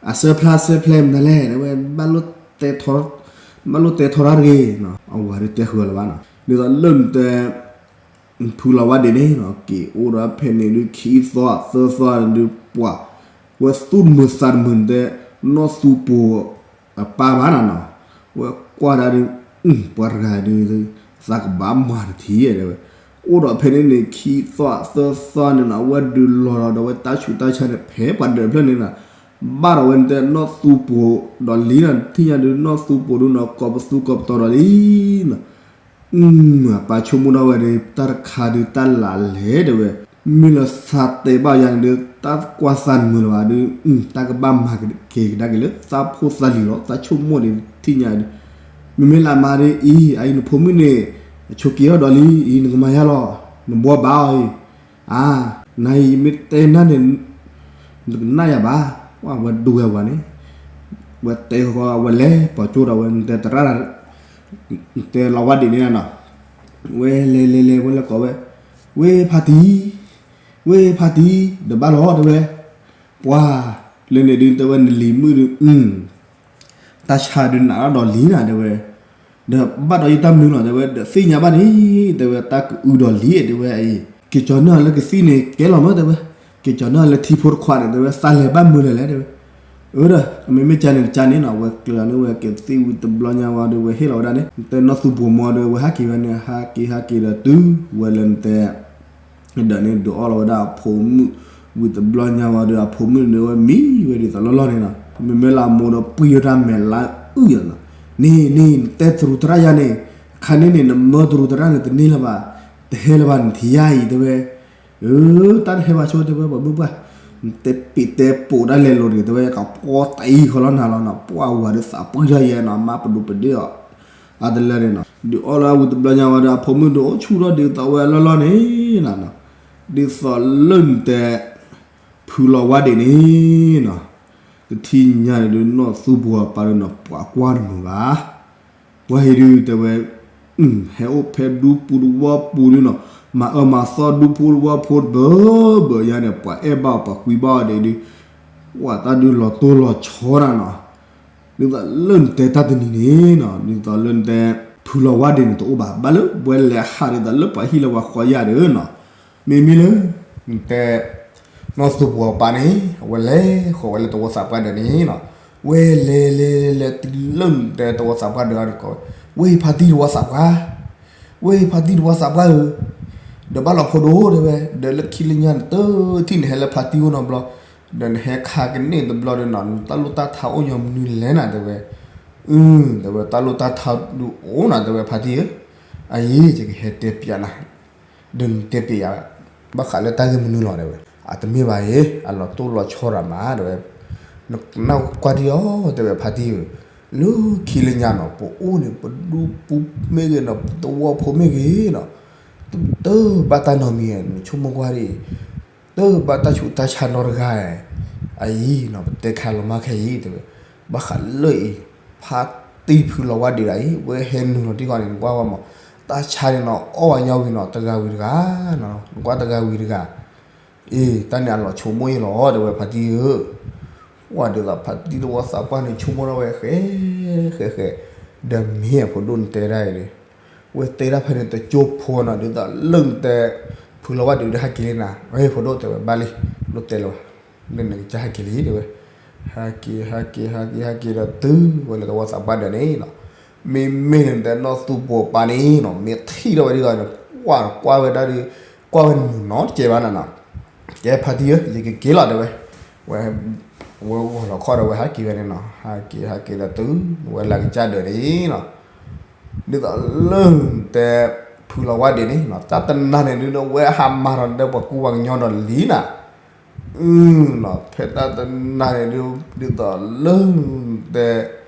အစၢဖျါစၢဖျါမနုၤလဲၣ် တဲဝဲ ဘၣ်လိၣ်တဲထီ ဘၣ်လိၣ်တဲထီရၣ်တဂ့ၤ အဝၤဒုးတဲဃုာ်လၢၤဘၣ်နီၤ ဒ်သိးလၢနတဲ ဖုလီၤဝါဒ့းန့ၣ်နီၤ က့ၤအိၣ်ဒီးဖဲန့ၣ်ဒုး ခံသီသၢသီဒုး ပှၤ ဝဲသူၣ်တမုာ်သးတမုာ်နတဲ နီၢ်သူပူၤ အပၢ်ဘၣ်နၤနီၤ ဝဲကွၢ်ဒၣ်ဒုး ပှၤတဂၤဒုး သးကဘၣ်မၤတထံၣ်တဲဝဲ အိၣ်ဒီးဖဲန့ၣ်န့ၣ် ခံသီသၢသီန့ၣ်နီၤ အဝဲဒုးလီၤဒီးဝဲတၢ်ဆူးတၢ်ဆါန့ၣ် ဖဲပှၤဒၢးဖျၢၣ်န့ၣ်နီၤ ဘၣ်ဒီးဝဲနတဲနီၢ်သူပူၤဒီးလံနီၤ ထံၣ်ညါဒုးနီၢ်သူပူၤဒုးနီၤ ကိးပသူကိးပတီၤဒီးလံနီၤ အပၢ်ဆိကမိၣ်ဒၣ်ဝဲဒီး တၢ်တခါဒုးတၢ်လၢ်လဲၣ်တဲဝဲ မ့ၢ်လၢသးတဲဘၣ်ယၤန့ၣ်ဒုး တၢ်ကွၢ်သးတမုာ်လၢၤဘၣ်ဒုး တၢ်ကဘၣ်မၤက့ၤကဒါက့ၤလၢသးဖိသးလံၤလီၤ သးဆိကမိၣ်ဒ်ထံၣ်ညါဒုး မ့မ့ၢ်လၢအမါဒ်အံၤ အအံၤနဖိမုၣ်န့ၣ် အဆိးက့ၤအီၤဒီးလံ အံၤနကမၤယါလီၤ နဘှီဘၣ်အီၤအံၤ အါ နၤအံၤယမ့ၢ်တဲနၤန့ၣ် နတကနၣ်ယၤဘၣ် ဝဲဒိဝဲဝဲန့ၣ် ဝဲတဲဃီဝဲလဲၤပိာ်ကၠိဒီးဝဲ နတဲသရၣ် နတဲလီၤဝါဒ့းန့ၣ်နီၤ ဝဲလဲၤလဲၤလဲၤဝဲလဲၤကိးဝဲ ဝ့ၢ်ဖါတံၢ် ဝ့ၢ်ဖါတံၢ် ဒီးဘၣ်လီၤတဲဝဲ ပှၤ လၢန့ၣ်ဒုး တဲဝဲနလံၤမုၣ်ဒုး တၢ်ဆါဒုးနးထီၣ်ဒီးလံနၤ တဲဝဲ, ဒီးဘၣ်ဒီးယတၢ်မနုၤလီၤ တဲဝဲ, ဒီးသ့ၣ်ညါဘၣ်န့ၣ် တဲဝဲ တၢ်ကအုဒီးလံ တဲဝဲအံၤ, က့ၤကၠီၤန့ၢ်အီၤလၢကသံၣ်န့ၣ် ကဲလီၤမး တဲဝဲ, က့ၤကၠီၤန့ၢ်အီၤလၢထံဖိတခွးန့ၣ် တဲဝဲ သးလဲၤဘၣ်မုာ်လဲၣ်လဲၣ် တဲဝဲ. အၢဒီး အမ့မ့ၢ်ကန့ၣ်တကန့ၣ်နီၤ ဝဲကျၢၤန့ၢ်ဝဲကသံၣ်ဝံၤတဘျီညါဝံၤဒီး ဝဲဟ့ၣ်လီၤဝဲဒၣ်န့ၣ် နတဲနီၢ်သူပူၤမီဒီး ဝဲဟးက့ၤဝဲန့ၣ် ဟးက့ၤဟးက့ၤဒီးတုၤဝဲလၢနတဲ ဒီးန့ၣ်ဒုးအီၣ်လီၤဝဲဒၣ်အဖိမုၣ် ဝံၤတဘျီညါဝံၤဒီး အဖိမုၣ်န့ၣ်ဝဲမံဝဲဒ်သိးလီၢ်လီၢ်န့ၣ်နီၤ, မ့မ့ၢ်လၢအမိၢ်ဒီးပှံၢ်ဝဲတၢ်မဲာ်လါအုၣ်ယၤနီၤ, န့ၣ်န့ၣ် နတဲတရူးသရၣ်ယၤန့ၣ်, ခါန့ၣ်န့ၣ် နမၢတရူးသရၣ်န့ၣ် တန့ၢ်လၢၤဘၣ်, တဟဲလၢၤဘၣ် နထံၣ်ယါအံၤ တဲဝဲ, အၢ တၢ်တဟဲဘၣ်ဆိ တဲဝဲ ပှၤမုၣ်ပှၢ်, နတဲပ့းတဲပိာ်ဒၣ်လဲာ်လိၤတဂ့ၤ တဲဝဲ ကပီတအံၤဃီလီၤနၤလီၤနီၤ, ပှၢ်ဝၤဒီးသးပှံၢ်ထီၣ်ယဲနီၤ မါပဒိးပဒ့ၣ်အီၤ အါတလၢန့ၣ်နီၤ, ဒုးအီၣ်လီၤဝံၤတဘျီညါဝံၤဒီး အဖိမုၣ်ဒုးအိၣ်ဆူၣ်ထီၣ်ဒ်သိးဝဲလီၢ်လီၢ်န့ၣ်နီၤ, ဒ်သိးလၢနတဲ ဖုလီၤဝါဒ့ၣ်န့ၣ်နီၤ, တထံၣ်ညါန့ၣ်ဒုး နီၢ်သူပူၤအပၢ်ဒုးနီၤ ပှၤကွၢ်တမုာ်ဘၣ်, ပှၤဟံၣ်ဒုးတဲဝဲ ဟဲအိၣ်ဖဲဒူပူၤတဝီပူၤဒုးနီၤ, မၤအၢမၤသီဒူပူၤတဝီဖိတဘၢဘၢယါန့ၣ် ပှၤအဲၣ်ဘၣ်အီၤ ပှၤကွံဘၣ်အီၤဒ့ၣ်ဒုး, ပှၤတၢ်ဒုးလီၤတိၢ်လီၤဆီနၤနီၤ, ဒ်သိးလၢနတဲတၢ်တနံၤန့ၣ်နီၤ, ဒ်သိးလၢနတဲ ဖုလီၤဝါဒ့ၣ်န့ၣ်တအိၣ်ဘၣ်, ဘၣ်လၢပှၤလဲၤဟးဒ်သိးလၢပှၤဟံၣ်လၢပှၤဃီယါဒီးနီၤ, မ့မ့ၢ်လၢ နတဲ နီၢ်သူပူၤအပၢ်န့ၣ် အဝဲလဲၤဃီၤဝဲလၢတဝီသးပှၢ်ဒၢးန့ၣ်နီၤ, ဝဲလဲၤလဲၤလဲၤလဲၤတုၤလၢနတဲတဝီသးပှၢ်ဒၢးန့ၣ်ကီး, ဝဲဖါတံၢ်တဝီသးပှၢ်, ဝဲဖါတံၢ်တဝီသးပှၢ်ဧၢ, ဒီးဘၣ်လီၤဖိဒိၣ်တဲဝဲ, ဒီးလၢခံလၢညါန့ၣ် တထံၣ်နဟဲလၢဖါတံၢ်အိၣ်နီတဘျီ, ဒီးနဟဲခါကန့ၢ်တဘျီဒီးနီၤ နတၢ်လိၣ်တၢ်ထါအိၣ်ညီမနုၤလဲၣ်နၤတဲဝဲ, အၢ တဲဝဲ တၢ်လိၣ်တၢ်ထါဒုးအိၣ်နၤတဲဝဲဖါတံၢ်ဧၢ, အအံၤ ယကဟဲတဲပျးနၤ ဒီးနတဲပျးယၤ ဘၣ်ဃးလၢတၢ်ဂ့ၢ်မနုၤလီၤတဲဝဲ, အတမ့ၢ်ဘၣ်အံၤ အလီၤတိၢ်လီၤဆီရၤမးတဲဝဲ, နနၢ်ကွၢ်ထံအီၤတဲဝဲဖါတံၢ်ဧၢ, လၢခံလၢညါနီၤ ပအိၣ်န့ၣ် ပဒူပူၤမ့ၢ်ဂ့ၤနီၤ ပသဝီဖိမ့ၢ်ဂ့ၤနီၤ, တဘၣ်တၢ်နီတမံၤ နဆိကမိၣ်ကွၢ်ဒ်အံၤ တဘၣ်တၢ်ဆူးတၢ်ဆါနီတဂၤ, အအံၤနီၤ ပတဲခါလီၤမၢ်ခဲအံၤတဲဝဲ, ဘၣ်ဃးလၢအံၤ ဖါတံၢ်ဖုလီၤဝါဒ့ၣ်ဒၣ်အံၤ ဝဲဟဲနုာ်လီၤတံၢ်ဃီန့ၣ် နကွၢ်ဝဲမး, တၢ်ဆါန့ၣ်နီၤ အီၣ်ဝဲညီဝံၤနီၤ တဂၤဝံၤတဂၤနီၤ နကွၢ်တဂၤဝံၤတဂၤ, အ့ တၢ်န့ၣ်အလီၤဆိကမိၣ်အံၤလီၤ တဲဝဲဖါတံၢ်ဧၢ, ဝဲဒ်သိးဖါတံၢ်တဝီသးပှၢ်န့ၣ် ဆိကမိၣ်ထီၣ်ဝဲဃဲ ဃဲဃဲ, ဒီးမ့ၢ်အဖိဒိၣ်နတဲဒၣ်အံၤန့ၣ် ဝဲတဲဒၣ်ဖဲန့ၣ်တကၠိဖိနီၤ ဒ်သိးလၢနတဲ ဖုလီၤဝါဒ့ၣ်ဒီးဟဲက့ၤလံနၤ, ဝဲဖိဒိၣ်တဲဝဲဘၣ်လံ, ဒိၣ်တဲလၢၤဘၣ်, လၢနကစၢ်ဟဲက့ၤလံတဲဝဲ, ဟဲက့ၤ ဟဲက့ၤ ဟဲက့ၤ ဟဲက့ၤဒီးတုၤဝဲလၢတဝီသးပှၢ်ဒၢးန့ၣ်နီၤ, မ့မ့ၢ်လၢနတဲနီၢ်သူပိာ်ပၢ်န့ၣ်နီၤ မ့ၢ်ထံၣ်ထီၣ်ဝဲဒ်သိးန့ၣ် ကွၢ်ကွၢ်ဝဲဒၣ်ဒီး ကွၢ်ဝဲနုာ်နီတစဲးဘၣ်နၤနီၤ, ကဲဖါတံၢ်ဧၢ ယကက့ၤလီၤတဲဝဲ, ဝဲ ဝဲဂီၤလီၤခီၣ်ဒီးဝဲဟဲက့ၤဝဲန့ၣ်နီၤ, ဟဲက့ၤ ဟဲက့ၤဒီးတုၤဝဲလၢကစၢ်ဒၢးန့ၣ်နီၤ, ဒ်သိးလၢနတဲ ဖုလီၤဝါဒ့ၣ်န့ၣ်နီၤ တၢ်တနၤန့ၣ်ဒုး ဝဲဟးမၤထီၣ်ဒီးပှၤကူပှၤကညီဒီးလံနၤ, အၢ နီၤ ဖဲတၢ်တနၤန့ၣ်ဒုး ဒ်သိးလၢနတဲ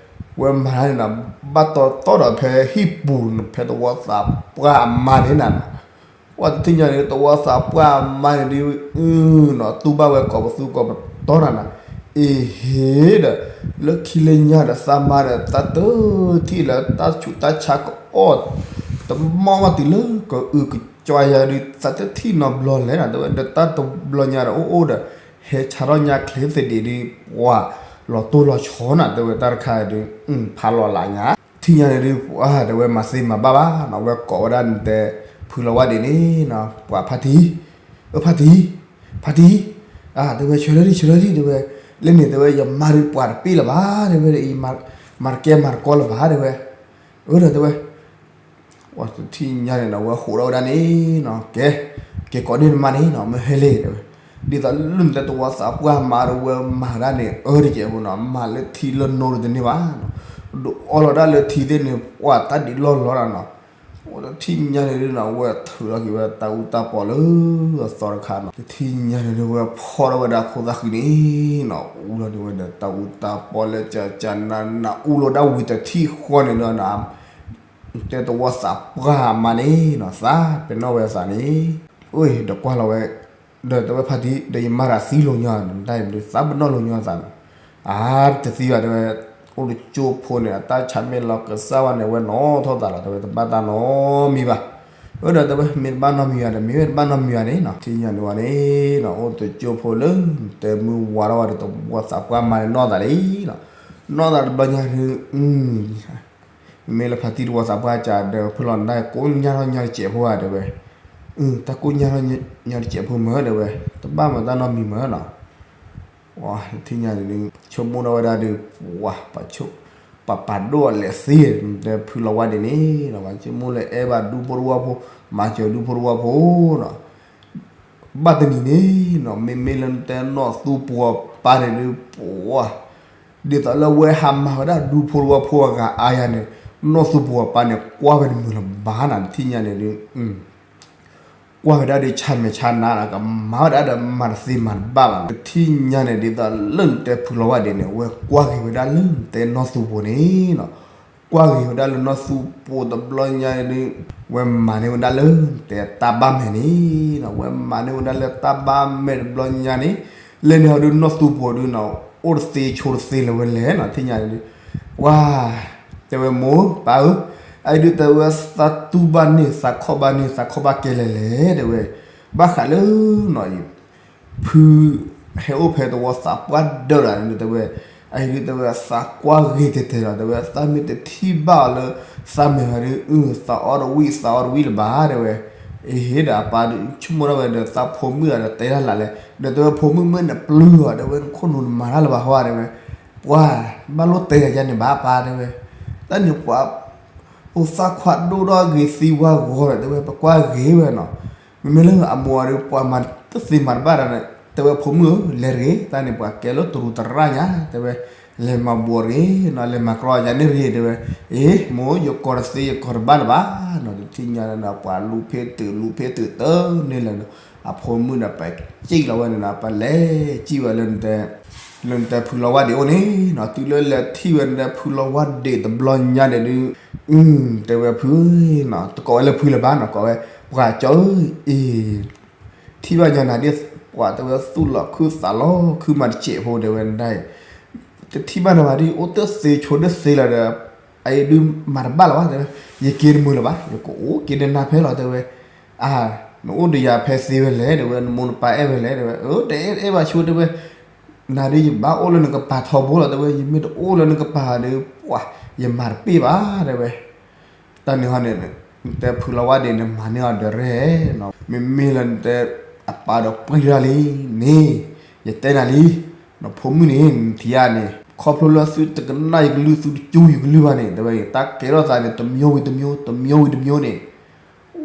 ဝဲမၤန့ၣ်နီၤ ဘၣ်တီတီဒီးဖဲဟံၣ်ပူၤ ဖဲတဝီသးပှၢ်အမါန့ၣ်နၤနီၤ, ပှၤတထံၣ်ညါန့ၣ် တဝီသးပှၢ်အမါန့ၣ်ဒုး အၢ နီၤ တူၢ်ဘၣ်ဝဲကိးပသူကိးပတီၤနၤနီၤ, အ့ဟ့ဒီး လၢခံလၢညါဒီးသးမါဒီး သးတထံၣ်လၢတၢ်ဆူးတၢ်ဆါကအီၣ် တမီၢ်မးတုၤလၢကအုကကွၢ်ယၤဒုး သးတထံၣ်နီတဘျီလဲၣ်နၤ တဲဝဲ ဒီးတၢ်တဘျီညါဒီးအိၣ်အိၣ်ဒီး ဟဲဆါထီၣ်ညါချ့သဒံးဒုး ပှၤလီၤတိၢ်လီၤဆီနၤ တဲဝဲတၢ်တခါဒုး ဖးလီၤလးညါ ထံၣ်ညါန့ၣ်ဒုး ပှၤတဲဝဲမၤသ့မၤဘၣ်ဘၣ်နီၤ ဝဲကိးဝဲဒၣ်နတဲ ဖုလီၤဝါဒ့ၣ်န့ၣ်နီၤ ပှၤဖါတံၢ် အဖါတံၢ် ဖါတံၢ် တဲဝဲဆၢထၢၣ်လံ ဆၢထၢၣ်လံ တဲဝဲ လၢန့ၣ် တဲဝဲ ယမါဒုးပှၤတပ့ၢ်လၢၤဘၣ် တဲဝဲ မၤတကဲမၤတကီလၢၤဘၣ် တဲဝဲ အၢ ဒီးတဲဝဲ ပှၤတထံၣ်ညါန့ၣ်နီၤ ဝဲဟးထီၣ်ဝဲဒၣ်န့ၣ်နီၤ ကဲ ကဲကိးန့ၢ်နမါန့ၣ်နီၤ မ့ၢ်ဟဲလဲၣ် တဲဝဲ ဒ်သိးလၢနတဲတဝီသးပှၢ်မါဒီးဝဲမၤဒၣ်န့ၣ် အၢတကဲးဖိနီၤ မၤလၢထံလၢနိတန့ၢ်ဘၣ်နီၤ ဒုးအီလီၤဒၣ်လၢထံသ့ၣ်န့ၣ် ပှၤတၢ်ဒုးလီၢ်လီၤနၤနီၤ ပှၤတထံၣ်ညါန့ၣ်ဒုးနီၤ ဝဲထုးလီၤက့ၤဝဲတၢ်အူတၢ်ပီလၢအသီတခါနီၤ တထံၣ်ညါန့ၣ်ဒုး ဝဲဖီၣ်ထီၣ်ဝဲဒၣ်ခိၣ်သၣ်ဃံန့ၣ်နီၤ အူလီၤဒၣ်ဝဲဒီးတၢ်အူတၢ်ပီလၢကကနန အူလီၤဒၣ်ဝံၤတထံၣ်ဃီန့ၣ်ဒီးနီၤ တဲတဝီသးပှၢ်အမါန့ၣ်နီၤ သးပ့ၤနီၣ်ဝဲအသးန့ၣ် အိၣ်ဒီးကွၢ်လီၤဝဲ ဒီးတဲဝဲဖါတံၢ် ဒီးယမါတၢ်သံလိာ်ညီ နတၢ်အံၤမနုၤ သးပ့ၤနီၣ်လိာ်ညီအသးန့ၣ် အါ တသံဘၣ်တဲဝဲ အိၣ်တကၠိဖိန့ၣ် အတၢ်ဆါမ့ၢ်လီၤကစၢ်ဘၣ်န့ၣ် ဝဲနီၣ်ထီၣ်သးလီၤ တဲဝဲတဘၣ်တၢ်နီတမံၤဘၣ် အၢ ဒီးတဲဝဲ မ့ၢ်တဘၣ်နီတမံၤဘၣ်ဒီး မ့ၢ်ဝဲတဘၣ်နီတမံၤဘၣ်န့ၣ်နီၤ, ထံၣ်ညါန့ၣ်ဝဲန့ၣ်နီၤ, အိၣ်တကၠိဖိလၢ တဲမုၢ်ဝါထီၣ်ဝဲဒီး သဝီသးပှၢ်မၤန့ၣ်နီၢ်သးလံနီၤ, နီၢ်သးတဘျီညါဒီး မ့မ့ၢ်လၢဖါတံၢ်သဝီသးပှၢ်ကဒီး ဖုလီၤနဒါကိးညါထီၣ်ညီတစဲးဖိဧါ တဲဝဲ, တၢ်ကိးညါထီၣ်ညီတစဲးဖိမ့ၢ် တဲဝဲ, တဘၣ်မၤတၢ်နီတမံၤမ့ၢ်နီၤ ထံၣ်ညါန့ၣ်ဒုး ဆိကမိၣ်ထီၣ်ဝဲဒၣ်ဒီး ပှၤ ပှၤပာ်ဒိၣ်အီၤလဲၤသ့ တဲဖုလီၤဝါဒ့းန့ၣ်နီၤ, ပှၤဆိကမိၣ်လၢအဲၣ်ဘၣ်ဒူဖိတဝီဖိ, မၤစၢၤဒူဖိတဝီဖိနီၤ, ဘၣ်တနံၤန့ၣ်နီၤ မ့မ့ၢ်လၢနတဲနီၢ်သူပှီၤပၢ်န့ၣ်ဒုး ပှၤ ဒ်သိးလၢဝဲဟးမၤဝဲဒၣ်ဒူဖိတဝီဖိအဂၤအါယၤန့ၣ်, နီၢ်သူပှီၤပၢ်န့ၣ် ကွၢ်ဝဲတမုာ်လၢၤဘၣ်နီၤ ထံၣ်ညါန့ၣ်ဒုး ကွၢ်ဝဲဒၣ်ဒီးဆါမဲာ်ဆါနါနီၤ, ကမၤဝဲဒၣ်ဒီးမၤတသ့မၤတဘၣ်ဘၣ်နီၤ, ထံၣ်ညါန့ၣ်ဒ်သိးလၢနတဲဖုလီၤဝါဒ့းန့ၣ် အဝဲကွၢ်က့ၤဝဲဒၣ်လၢနတဲနီၢ်သူပှီၤန့ၣ်နီၤ, ကွၢ်က့ၤဝဲဒၣ်လၢနီၢ်သူပှီၤတဘျီညါန့ၣ်ဒုး ဝဲမၤန့ၢ်ဝဲဒၣ်လၢနတဲတၢ်ဘၣ်မဲာ်န့ၣ်နီၤ, ဝဲမၤန့ၢ်ဝဲဒၣ်လၢတၢ်ဘၣ်မဲာ်တဘျီညါန့ၣ်, လဲၤန့ၣ်ဟီဒုးနီၢ်သူပှီၤဒုးနီၤ အိၣ်တသ့ဆိးတသ့လၢၤဝဲလဲၣ်နီၤ, ထံၣ်ညါန့ၣ်ဒုး ဝါ တဲဝဲမိၢ်ပၢ်ဧၢ, အအံၤဒုးတဲဝဲသးတူၢ်ဘၣ်န့ၣ် သးခီၣ်ဘၣ်န့ၣ် သးခီၣ်ဘၣ်ကဲလဲၣ်လဲၣ် တဲဝဲ, ဘၣ်ဃးလၢနီၤ ဖု ဟဲအိၣ်ဖဲသဝီသးပှၢ်ဒၢးဒီးန့ၣ် တဲဝဲ, အအံၤဒုးတဲဝဲသးကွၢ်ဂ့ၤကတဲာ်လီၤ တဲဝဲ သးမ့ၢ်တထံၣ်ဘၣ်အီၤလၢ သးမဲာ်ဟီဒုး အု သးအီၣ်တဝံၣ် သးအီၣ်တဝံၣ်လၢၤဘၣ် တဲဝဲ, အ့ဟ့ဒီးအပၢ်ဒုးဆိကမိၣ်ထီၣ်ဝဲဒီး သးဖိမုၣ်ဒီးတဲတၢ်လၢ်လဲၣ် ဒီးတဲဝဲ ဖိမုၣ်မ့ၢ်နပျုၢ်အီၤ တဲဝဲ နခိၣ်နူာ်နမၤတၢ်လၢၤဘၣ်ဟီ တဲဝဲ, ပှၤ ဘၣ်လိၣ်တဲယၤန့ၣ်ဘၣ်ပၢ် တဲဝဲ, တၢ်န့ၣ်ပှၤ အိၣ်သၣ်ခွါဒိၣ်ထီၣ်ဂ့ၤသံဝါဂီၤဒီး တဲဝဲ ပကွၢ်ဂ့ၤဝဲနီၤ, မ့မ့ၢ်လၢအမိၢ်အီၤဒုး ပှၤမၤတသ့မၤတဘၣ်ဒီး တဲဝဲဖိမုၣ်ဧၢ လဲၤတဂ့ၤ တၢ်န့ၣ်ပှၤကဲလၢတရူးတရၣ်ညါ တဲဝဲ, လဲၤမၤဘူးတဂ့ၤနီၤ လဲၤမၤကြီညါန့ၣ်တဂ့ၤ တဲဝဲ, အ့ မိၢ် ယကိးတသ့ယကိးတဘၣ်လၢၤဘၣ်နီၤ တထံၣ်ညါဒီး ပှၤလူၤဖ့တုာ်လူၤဖ့တုာ်တန့ၢ်လၢၤနီၤ, အဖိမုၣ်ဒီးပစံၣ်လီၤဝဲန့ၣ်နီၤ ပလဲၤစံၣ်ဝဲလၢ လၢနတဲဖုလီၤဝါဒ့းအိၣ်န့ၣ်နီၤ, တုၤလၢလဲၤထံၣ်ဝဲနတဲဖုလီၤဝါဒ့းတဘျီညါန့ၣ်ဒုး, အု တဲဝဲဖုနီၤ တကိးဝဲလၢဖုလၢၤဘၣ်နီၤ ကိးဝဲ ပှၤကၠီဧၢ, အ့ ထံၣ်ဘၣ်ညါနၤဒ် ပှၤတဲဝဲသူၣ်လီၤခုသးလီၤခုမၤတစဲးဖိတဲဝဲနဒၣ်အံၤ, တထံၣ်ဘၣ်နၤဘၣ်ဒ် အိၣ်တသ့ဆိးတသ့လၢၤဒီး အအံၤဒုးမၤတဘၣ်လၢၤဘၣ် တဲဝဲ, ယက့ၤတမုာ်လၢၤဘၣ် ယကအိၣ်က့ၤဒီးနၤဖဲလီၤ တဲဝဲ, အါ နအိၣ်ဒီးယၤဖဲသ့ဝဲလဲၣ် တဲဝဲ နမိၢ်နပၢ်အဲၣ်ဝဲလဲၣ် တဲဝဲ, အၢ တအဲၣ်အဲၣ်ဘၣ်ဆိ တဲဝဲ, နၤဒုးယဘၣ်အိၣ်လၢနကပၤထီဘိလီၤ တဲဝဲ, ယမ့ၢ်တအိၣ်လၢနကပၤဒီး ပှၤ ယမၤတပ့ၢ်ဘၣ် တဲဝဲ, တၢ်န့ၣ်ဟီန့ၣ် နတဲဖုလီၤဝါဒ့းန့ၣ် မၤန့ၢ်အီၤဒီးရဲၣ်နီၤ, မ့မ့ၢ်လၢနတဲ အပၢ်ဒီးပှံၢ်တၢ်လံန့ၣ်, ယတဲနၤလံ, နဖိမုၣ်န့ၣ် နထံၣ်ဧါန့ၣ် ခီဖျိလၢသုတကနၣ်ယကလုၢ် သုတကၠူယကလုၢ်ဘၣ်န့ၣ် တဲဝဲ တၢ်ကဲထီၣ်သးန့ၣ် တမျိုးဝံၤတမျိုး တမျိုးဝံၤတမျိုးန့ၣ်,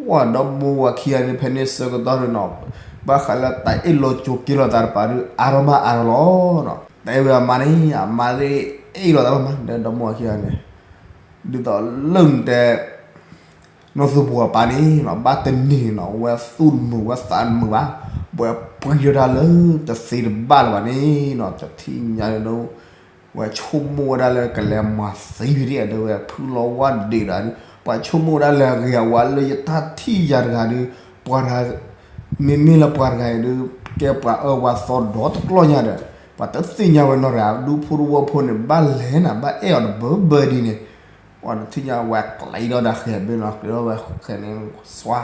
ဝဲဒီမိၢ်ဝၤခံဂၤန့ၣ် ဖဲန့ၣ်ဆၢကတီၢ်န့ၣ်နီၤ, ဘၣ်ဃးလၢတၢ်အ့ၣ်လိာ်ကၠိက့လိာ်သးတပၤဒုး အါထီၣ်မးအါထီၣ်လီၤနီၤ, တဲဝဲအမါန့ၣ် အမါသ့ၣ်အ့ၣ်လိာ်သးဘၣ်မး ဒီမိၢ်ဝၤခံဂၤန့ၣ် ဒ်သိးလၢနတဲ နီၢ်သူပှီၤပၢ်န့ၣ်နီၤ ဘၣ်တနံၤန့ၣ်နီၤ ဝဲသူၣ်တမုာ်ဝဲသးတမုာ်ဘၣ်, ပှၤပှံၢ်ဒၣ်တၢ်လၢတသ့တဘၣ်လၢၤဘၣ်န့ၣ်နီၤ တထံၣ်ညါန့ၣ်ဒီး ဝဲဆိကမိၣ်ဝဲဒၣ်လၢကလဲၤမၤသံဖဲဒၣ် တဲဝဲဖုလီၤဝါဒ့းဒီး ပှၤဆိကမိၣ်ဝဲဒၣ်လၢအဂ့ၤအဝါလၢယတၢ်ထံၣ်ယၤတဂၤဒီး ပှၤတဂၤ မ့မ့ၢ်လၢပှၤတဂၤအံၤဒီး ကဲပှၤအၢပှၤသီဒီတကျီၢ်ညါဒီး ပှၤတသ့ၣ်ညါဝဲနီတဂၤ ဒူဖိတဝီဖိန့ၣ် ဘၣ်လဲၤနၤ ဘၣ်အဲၣ်အီၤတဘၢဘၢဒ်န့ၣ် ပှၤတထံၣ်ညါဝဲကျံးဒီးဒၣ်ဃဲၤဘ့ၣ်နီၤ ကျံးဒီးဝဲဃဲၤန့ၣ် စွါ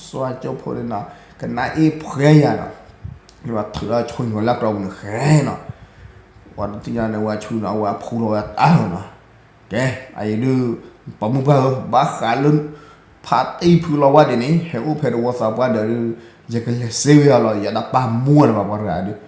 စွါကၠိဖိန့ၣ်နီၤ ကနၣ်အ့ၣ်ဖှဲယၤနီၤ ဒ်ဝဲထုးဒီးဆိညိးလၢကျီပူၤန့ၣ်ဃဲၤနီၤ ပှၤတထံၣ်ညါန့ၣ် ဝဲဆူနီၤ ဝဲဖူလီၤဝဲတၢ်လီၤနီၤ ကဲ အအံၤဒုး ပှၤမုၢ်ပှၢ်ဧၢ ဘၣ်ဃးလၢ ဖါတံၢ်ဖုလီၤဝါဒ့းန့ၣ် ဟဲအိၣ်ဖဲတဝီသးပှၢ်ဒီးဒုး ယကလဲၤစ့ဝဲအီၤလီၤ ယတၢ်ပာ်မူအီၤလၢၤဘၣ် ပှၤတဂၤ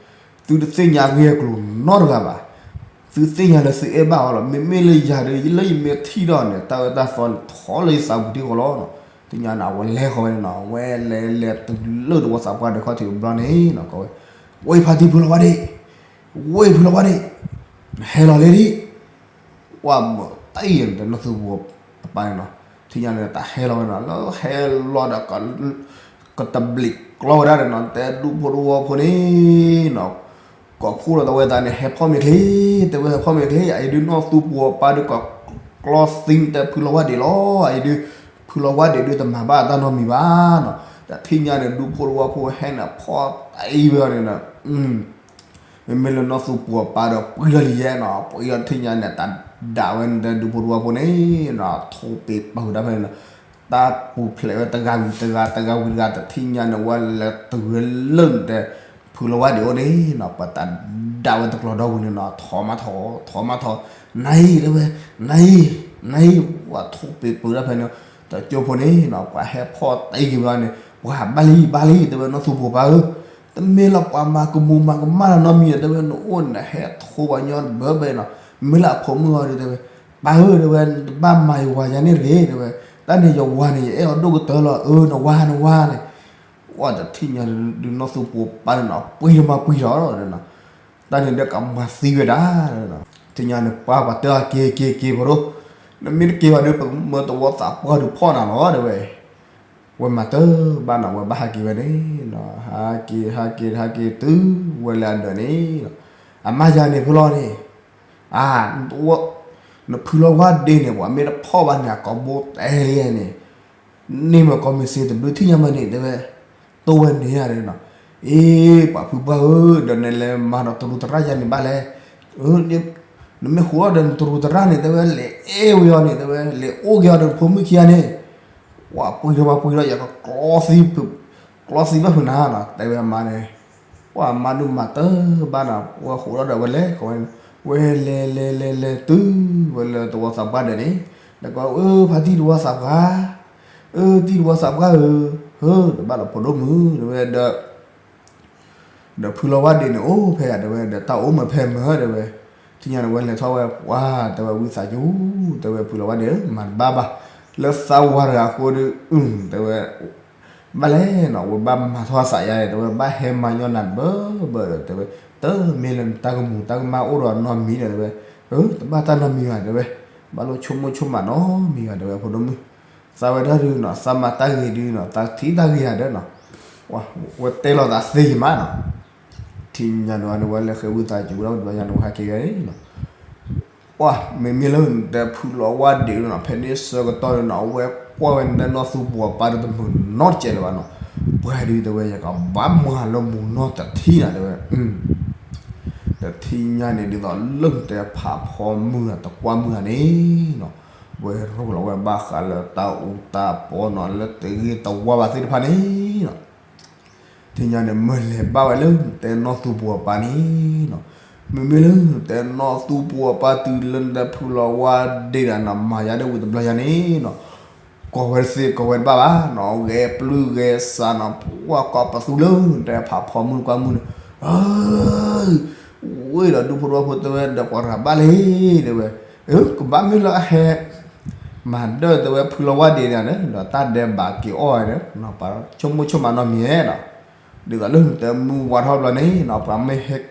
ဒုး သုတသ့ၣ်ညါဂ့ၢ်အကျိၤနီတဂၤဘၣ် သုသ့ၣ်ညါလၢသုအဲၣ်ဘၣ်အီၤလီၤ မ့မ့ၢ်လၢယၤဒီး လၢယမ့ၢ်ထံၣ်ဒီးန့ၣ် တၢ်အၢတၢ်သီန့ၣ် ထီလၢယသးပူၤထံၣ်ဃီလီၤနီၤ သ့ၣ်ညါန့ၣ် အဝဲလဲၤဃီဝဲန့ၣ်နီၤ အဝဲလဲၤလဲၤတုၤလၢတဝီသးပှၢ်ဒီးခီၣ်ထံးတဘျီန့ၣ်နီၤ ကိးဝဲ ဝဲဖါတံၢ်ဖုလီၤဝါဒ့း ဝဲဖုလီၤဝါဒ့း ဟဲလီၤလဲၣ်ဒံး ဝဲမၢတၢ်အံၤန့ၣ် တနီၢ်သူပှီၤအပၢ်န့ၣ်နီၤ ထံၣ်ညါန့ၣ် တၢ်ဟဲလီၤဝဲနီၤ လၢဟဲလီၤဒီး ကတဘျံးကျီဝဲဒၣ်ဒီးနီၤ တဲဒူဖိတဝီဖိန့ၣ်နီၤ ကိးဖှိၣ်လီၤတဝဲသးန့ၣ် ဟဲဖီၣ်မ့ၤချ့ တဲဝဲဟဲဖီၣ်မ့ၤချ့ အအံၤဒုးနီၢ်သူပှီၤပၢ်ဒုးကိးကျီသံတဲဖုလီၤဝါဒ့းလီၤ အအံၤဒုး ဖုလီၤဝါဒ့းဒုးတမၤဘၣ်တၢ်နီတမံၤဘၣ်နီၤ ဒီးထံၣ်ညါန့ၣ် ဒူဖိတဝီဖိဟဲန့ၣ်ဖီၣ်တၢ်အံၤဝဲအီၤန့ၣ်နီၤ မ့မ့ၢ်လၢနီၢ်သူပှီၤပၢ်ဒီးပှံၢ်ထီၣ်လံယဲနီၤ ပှံၢ်ထီၣ်ထံၣ်ညါန့ၣ် တၢ်ဒၣ်ဝဲန့ၣ်ဒူဖိတဝီဖိန့ၣ်နီၤ ထိၣ်ပ့ၤပၢၢ်ဒၣ်ဖဲန့ၣ်နီၤ တၢ်ပူၤဖျဲးဝဲတဂၤဝံၤတဂၤ တဂၤဝံၤတဂၤ တထံၣ်ညါန့ၣ် ဝဲလဲၤတုၤဝဲလၢနတဲ ဖုလီၤဝါဒံးအိၣ်န့ၣ်နီၤ ပှၤတၢ်ဒၣ်ဝဲတကျိၤဒီပူၤန့ၣ်နီၤ ထီၣ်မးထီၣ် ထီၣ်မးထီၣ် နၤအံၤတဲဝဲ နၤအံၤ နၤအံၤ ပှၤထိၣ်ပ့ၤပၢၤတၢ်ဖဲန့ၣ် တကၠိဖိန့ၣ်နီၤ ပှၤဟဲဖီၣ်တ့ၢ်က့ၤဝဲန့ၣ် ပှၤဘၣ်လံ ဘၣ်လံ တဲဝဲ နီၢ်သူပူၤပၢ်ဧၢ တမ့ၢ်လၢပှၤမၤကမူၤမၤကမၣ်လၢနီတမံၤ တဲဝဲ နအိၣ်နဟဲထိးပှၤညီဘၢဘၢနီၤ မ့ၢ်လၢအဖိမုၣ်အီၤဒီး တဲဝဲ ပၢ်ဧၢ တဲဝဲ နတဘၣ်မၤယဝၤယၤန့ၣ်တဂ့ၤ တဲဝဲ တၢ်န့ၣ်ယဝၤန့ၣ် ယအဲၣ်အီၤဒိၣ်ကတၢၢ်လီၤ အၢ နဝၤ နဝၤန့ၣ် ဝဲတထံၣ်ညါဒုးနီၢ်သူပူၤပၢ်န့ၣ်နီၤ ပှံၤတမၤပှံၤလီၤနီၤ တၢ်န့ၣ်ဒီးကမၤသံဝဲဒၣ် ထံၣ်ညါန့ၣ်ပၢ်ပှၤတဲအီၤက့ၤက့ၤက့ၤဖိဒိၣ် နမ့ၢ်တက့ၤဘၣ်ဒီး ပကမၢသဝီသးပှၢ်ဒုးဖီၣ်နၤလီၤ တဲဝဲ ဝဲမၤတၢ်ဘၣ်နီၤ ဝဲဘၣ်ဟးက့ၤဝဲန့ၣ်နီၤ ဟးက့ၤ ဟးက့ၤ ဟးက့ၤတုၤဝဲလၢအဒၢးန့ၣ်နီၤ အမါယၤန့ၣ်ဖိလီၤန့ၣ် အါ နဖုလီၤဝါဒ့န့ၣ် ပှၤမ့ၢ်တဖီၣ်ဘၣ်န့ၣ် အကိာ်ဘိတဲလံန့ၣ် န့ၢ်မ့ၢ်ကိးမုၢ်စ့တဘျုးထံၣ်ညါမးန့ၣ် တဲဝဲ တိၢ်ဝဲန့ၣ်ယၤန့ၣ်နီၤ အ့ ပှၤဖုပှၢ်ဧၢ ဒီးနလဲၤမၤဒီးတရူးတရၣ်ယၤန့ၣ်ဘၣ်လဲၣ် နမ့ၢ်ဃုာ်အီၤဒီးနတရူးတရၣ်န့ၣ် တဲဝဲ လဲၤအဲၣ်ဝဲအီၤန့ၣ် တဲဝဲ လဲၤအိၣ်က့ၤအီၤဒီးနဖိမုၣ်ခံဂၤန့ၣ် ပှၤပှံၤဒီးပှၤပှံၤဒီး ယကကျီသံ ကျီသံဘၣ်ဖုနၤနီၤ တဲဝဲအမါန့ၣ် ပှၤမါဒုးမၤတၢ်ဘၣ်နီၤ ဝဲဃိးဒီးဒီးဝဲလဲၤ ဝဲလဲၤလဲၤလဲၤလဲၤတုၤဝဲလၢသဝီသးပှၢ်ဒၢးန့ၣ် ဒီးကီး အၢ ဖါတံၢ်သဝီသးပှၢ် အၢ တံၢ်သဝီသးပှၢ်ဧၢ ဧၢ တဘၣ်လီၤဖိဒိၣ်မုၣ် တဲဝဲဒီး ဒီးဖုလီၤဝါဒ့န့ၣ် အိၣ်ဖဲယၤ တဲဝဲ ဒီးတၢ်အိၣ်မးဖဲမၢ တဲဝဲ ထံၣ်ညါန့ၣ်ဝဲလဲၤထီၣ်ဝဲပှၤ တဲဝဲ ဝံသးစူၤ တဲဝဲ ဖုလီၤဝါဒ့ဧၢ မၤတဘၣ်ဘၣ် လၢသးဝၤတဂၤအဃိဒီး အု တဲဝဲ ဘၣ်လဲၣ်နီၤ ဝဲဘၣ်မၤထီၣ်သးယါ တဲဝဲ ဘၣ်ဟဲမၤညီနၤတဘၢဘၢဒီး တဲဝဲ တမ့ၢ်လၢနတၢ်ကမူၤတၢ်ကမၣ်အိၣ်ဒီးနီတမံၤဒီး တဲဝဲ အၢ တဘၣ်တၢ်နီတမံၤဘၣ် တဲဝဲ ဘၣ်လိၣ်ဆိကမိၣ်ဆိကမးနီတမံၤဘၣ် တဲဝဲ ဖိဒိၣ်မုၣ် သးဝဲဒၣ်ဒုးနီၤ သးမၤတၢ်ဂ့ၤဒုးနီၤ သးထံၣ်တၢ်ဂ့ၤယၤဒီးနီၤ ဝဲတဲလီၤသးသ့ယမးနီၤ ထံၣ်ညါန့ၣ်ဝဲန့ၣ် ဝဲလဲၤဃဲၤဝံသးစူၤဝဲဒၣ် ဝံသးစူၤန့ၣ် ဝဲဟဲက့ၤဝဲန့ၣ်နီၤ ပှၤ မ့မ့ၢ်လၢနတဲဖုလီၤဝါဒ့နီၤ ဖဲန့ၣ်ဆၢကတီၢ်န့ၣ်နီၤ အဝဲကွၢ်ဝဲနတဲနီၢ်သူပူၤအပၢ်ဒီးတမုာ်နီတစဲးလၢၤဘၣ်နီၤ ပှၤဒုးတဲဝဲ ယကဘၣ်မၤလၢမူနီတထံၣ်နၤ တဲဝဲ တထံၣ်ညါန့ၣ် ဒ်သိးလၢနတဲဖးဖီမုၢ်ဂၤတကွၢ်မုၢ်ဂၤန့ၣ်နီၤ ဝဲရိၢ်လီၤဝဲဘၣ်ဃးလၢတၢ်အူတၢ်ပီနီၤ လၢတဂ့ၤတဝါဘၣ်သ့ၣ်တဖၣ်န့ၣ်နီၤ ထံၣ်ညါန့ၣ် မၢလဲၤဘၣ်ဝဲလၢနတဲနီၢ်သူပူၤအပၢ်န့ၣ်နီၤ မ့မ့ၢ်လၢနတဲနီၢ်သူပူၤအပၢ်တုၤလၢနတဲဖုလီၤဝါဒ့ဒီးနီၤ မၤယါဒၣ်ဝံၤတဘျီယါန့ၣ်နီၤ ကိးဝဲတသ့ကိးဝဲတဘၣ်ဘၣ်နီၤ ဂဲၤပျုၢ်ဂဲၤစးနီၤ ပှၤကိးပသူလၢနတဲဖးဖီမုၢ်တကွၢ်မုၢ်န့ၣ် ဝ့ၢ်ဒီးဒူဖိတဝီဖိတဲဝဲဒီးပှၤရၤဘၣ်လံ တဲဝဲ ကဘၣ်မ့ၢ်လၢအဟဲ မၤဒၢၣ်တဲဝဲဖုလီၤဝါဒ့န့ၣ်ဒီး တၢ်ဒဲးဘးက့ၤအီၣ်ဝဲဒီး ပှၤဆိကမိၣ်ဆိကမးနီတမံၤနီၤ ဒ်သိးလၢနတဲမုၢ်ဝါထီၣ်ဘျီန့ၣ်နီၤ ပှၤမ့ၢ်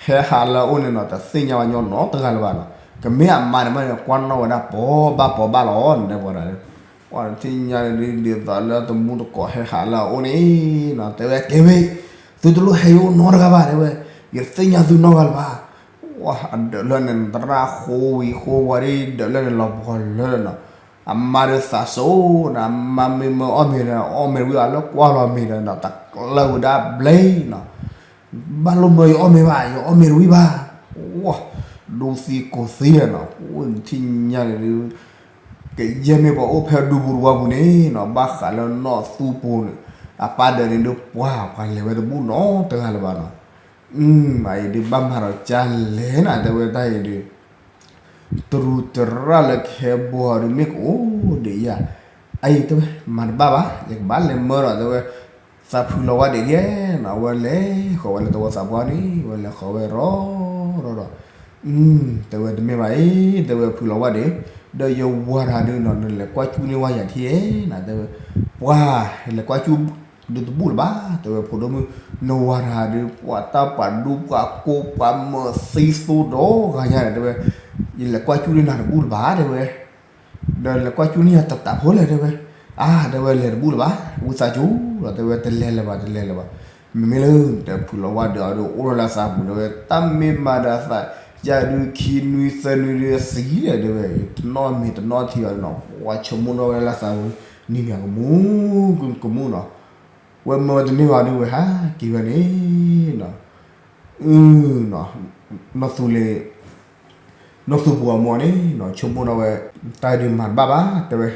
ဟဲဟးလၢအအိၣ်န့ၣ်နီၤ တသ့ၣ်ညါဝဲညီနီတဂၤလၢၤဘၣ်နီၤ ကမ့ၢ်အမါန့ၣ်မ့ၢ်ကွၢ်နီၣ်ဝဲဒၣ်ပိာ်ဘၣ်ပိာ်ဘၣ်လီၤ နတဲပှၤဒၣ် ပှၤတထံၣ်ညါန့ၣ်ဒုး ဒ်သိးလၢတမူတကိးဟဲဟးလၢအအိၣ်န့ၣ်နီၤ တဲဝဲကဲဝဲ သုတလိၣ်ဟဲယအိၣ်နီတဂၤဘၣ် တဲဝဲ ယတသ့ၣ်ညါသုနီတဂၤလၢၤဘၣ် ဝဲအဒၢးလၢန့ၣ် သရၣ်ဃိဝံၤဃိဝါဒ်ဒၢးလၢန့ၣ်လီၤပှီၢ်လၢနီၤ အမါဒုးသးစူၤနီၤ အမါမ့ၢ်မၢအီၣ်မ့ၤဒီး အီၣ်မ့ၤတဝံၣ်ဘၣ်လၢကွၢ်လီၤမ့ၤဒီးနီၤ တကျၢၤဝဲဒၣ်ဘျဲနီၤ ဘၣ်လိၣ်မၢယအီၣ်မ့ၤဘၣ် ယအီၣ်မ့ၤတဝံၣ်ဘၣ် ဝဲ ဒိသံကိးသံနီၤ ဝဲနထံၣ်ညါန့ၣ်ဒုး ကယဲၢ်မ့ၢ်ပှၤအိၣ်ဖဲဒူပူၤတဝီပူၤန့ၣ်နီၤ ဘၣ်ဃးလၢနီၢ်သူပူၤန့ၣ် အပၢ်ဒၢးန့ၣ်ဒုးပှၤ ပှၤလဲၤဝဲတဘူၣ်နီတဂၤလၢၤဘၣ်နီၤ အံၤဒုးဘၣ်မၤဒီးကၢ်လဲၣ်နၤ တဲဝဲတၢ်အံၤဒုး တရူးတရၣ်လၢကဟဲဘှီဒုးမ့ၢ်ကအိၣ်ဒံးယၤ အအံၤတဲဝဲ မၤတဘၣ်ဘၣ် ယကဘၣ်လဲၤမၢဒီး တဲဝဲ သးဖုလီၤဝါဒ့ဒ်နီၤ ဝဲလဲၤဃီၤဝဲလၢသဝီသးပှၢ်န့ၣ် ဝဲလဲၤဃီၤဝဲရီၣ်ရီၣ်ဒီး တဲဝဲတမ့ၢ်ဘၣ်အံၤ တဲဝဲဖုလီၤဝါဒ့ ဒီးယဝၤတၢ်ဒုးနီၤ နလဲၤကွၢ်ကၠူန့ၢ်ဝဲယၤထံၣ်ဧါ တဲဝဲ ပှၤ လဲၤကွၢ်ကၠူ ဒုးတဘူၣ်လၢၤဘၣ် တဲဝဲဖိဒိၣ်မုၣ် နဝၤတၢ်ဒုး ပှၤတၢ်ပှၤဒူပှၤကိးပှၤမၢသံသိဒီးဂၤညါဒီး တဲဝဲ ယလဲၤကွၢ်ကၠူန့ၢ်နၤတဘူၣ်လၢၤဘၣ် တဲဝဲ ဒီးလဲၤကွၢ်ကၠူန့ၢ်ယၤတတးဖိလဲၣ် တဲဝဲ အါ တဲဝဲလဲၤတဘူၣ်လၢၤဘၣ် ဝံသးစူၤဒီး တဲဝဲတလဲၤလၢၤဘၣ် တလဲၤလၢၤဘၣ် မ့မ့ၢ်လၢ တဲဖုလီၤဝါဒ့အီၤဒီး အိၣ်ဒီးလၢသးပူၤ တဲဝဲ တၢ်မ့ၢ်မၤဒီးသး ယၤဒုးခံနွံသၢနွံဒုးသံလဲၣ် တဲဝဲ တနီၣ်မ့ၤတနီၣ်ထံအီၤနီၤ ပှၤဆိကမိၣ်နီၣ်ဝဲလၢသးပူၤ နံၤမ့ၢ်ကမူၣ် ကမူၣ်နီၤ ဝဲမၢဝဲတန့ၢ်ဘၣ်ဒုး ဝဲဟးက့ၤဝဲန့ၣ်နီၤ အု နီၢ်သူလ့ၤ နီၢ်သူပူၤအမိၢ်န့ၣ်နီၤ ဆိကမိၣ်နီၣ်ဝဲ တၢ်ဒုးမၤတဘၣ်ဘၣ် တဲဝဲ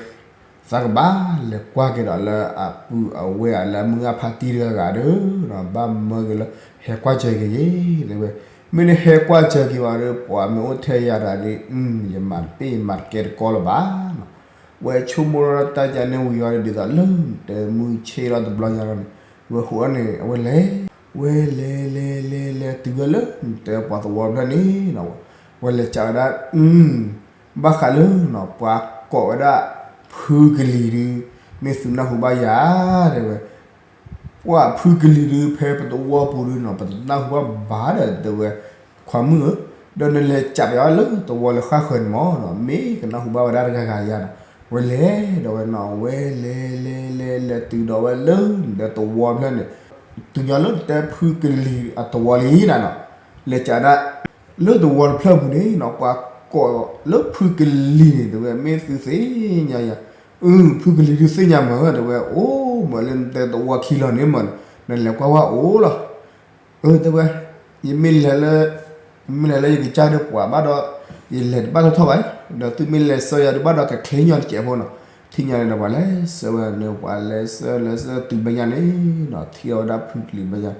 သးကဘၣ်လဲၤကွၢ်က့ၤဒီးလၢအပုၢ်အဝဲၢ်လၢအမုၢ်ဂၢ်ဖါတံၢ်တဂၤဂၤဒီး ဘၣ်မၢက့ၤလၢ ဟဲကွၢ်စၢၤက့ၤယဲ တဲဝဲ, မ့ၢ်နဟဲကွၢ်စၢၤက့ၤဘၣ်ဒီး ပှၤမ့ၢ်အိၣ်ထဲယၤတဂၤဒီး ယမၤတပ့ၢ်ယမၤတကဲတကီလၢၤဘၣ်နီၤ. ဝဲဆိကမိၣ်ထီၣ်တၢ်ကန့ၣ်ဝံၤအီၤဒီး ဒ်သိးလၢ တဲမုၢ်ဆ့ၣ်ထီၣ်တဘျီညါလီၤန့ၣ် ဝဲဃိးအီၤန့ၣ် အဝဲလဲၤ ဝဲလဲၤလဲၤလဲၤလဲၤတုၤဝဲလၢ တဲပှၤသဝီဖျၢၣ်န့ၣ်နီၤ, ဝဲလဲၤကးဝဲဒၣ် ဘၣ်ဃးလၢနီၤ ပှၤကိးဝဲဒၣ် ဖုကလံၤဒုး မ့ၢ်သုနၢ်ဟူဘၣ်ယၤ တဲဝဲ, ပှၤဖုကလံၤဒုး ဖဲပသဝီပူၤဒုးနီၤ ပတနၢ်ဟူဘၣ်ဘၣ်ဒီး တဲဝဲ, ခွါမုၣ်ဧၢ, ဒီးနလဲၤကးပယီၤလၢသဝီလၢဃၣ်ဃၢၤန့ၣ်မၢ်နီၤ မ့ၢ်ကနၢ်ဟူဘၣ်ဝဲဒၣ်တဂၤဂၤယၤနီၤ, ဝဲလဲၤဒီးဝဲနီၤ ဝဲလဲၤလဲၤလဲၤလဲၤတုၤဒီးဝဲလၢ ဒီးသဝီဖျၢၣ်န့ၣ် တုၤညီလၢတဲဖုကလံၤအသဝီလံနၤနီၤ, လဲၤကးဒၣ် လၢသဝီတဖျၢၣ်ပူၤန့ၣ်နီၤ ပှၤကိးလၢဖုကလံၤန့ၣ် တဲဝဲ မ့ၢ်သုသ့ၣ်ညါယၤ, အၢ ဖုကလံၤဒုးသ့ၣ်ညါမၢ် တဲဝဲ အိၣ်မၢ်လၢနတဲသဝီခံလီၤန့ၣ်မၢ်, နလဲၤကွၢ်ဝဲအိၣ်လီၤ, အၢ တဲဝဲ, ယမ့ၢ်လဲၤလၢ ယမ့ၢ်လဲၤလၢယကစၢ်ဒီးပှၤဘၣ်ဒီး ယလဲၤတဘၣ်ထီၣ်ထီၣ်ဘၣ်, ဒီးသုမ့ၢ်လဲၤဆှၢယၤဒုးဘၣ်ဒီးကချ့ညီတစဲးဖိနီၤ, ထံၣ်ညါန့ၣ်ဒီးပှၤလဲၤဆှၢဝဲန့ၣ် ပှၤလဲၤဆှၢလဲၤဆှၢတုၤဘျီညါန့ၣ်နီၤ ထံၣ်အီၤဝဲဒၣ်ဖုကလံၤဘျီညါ,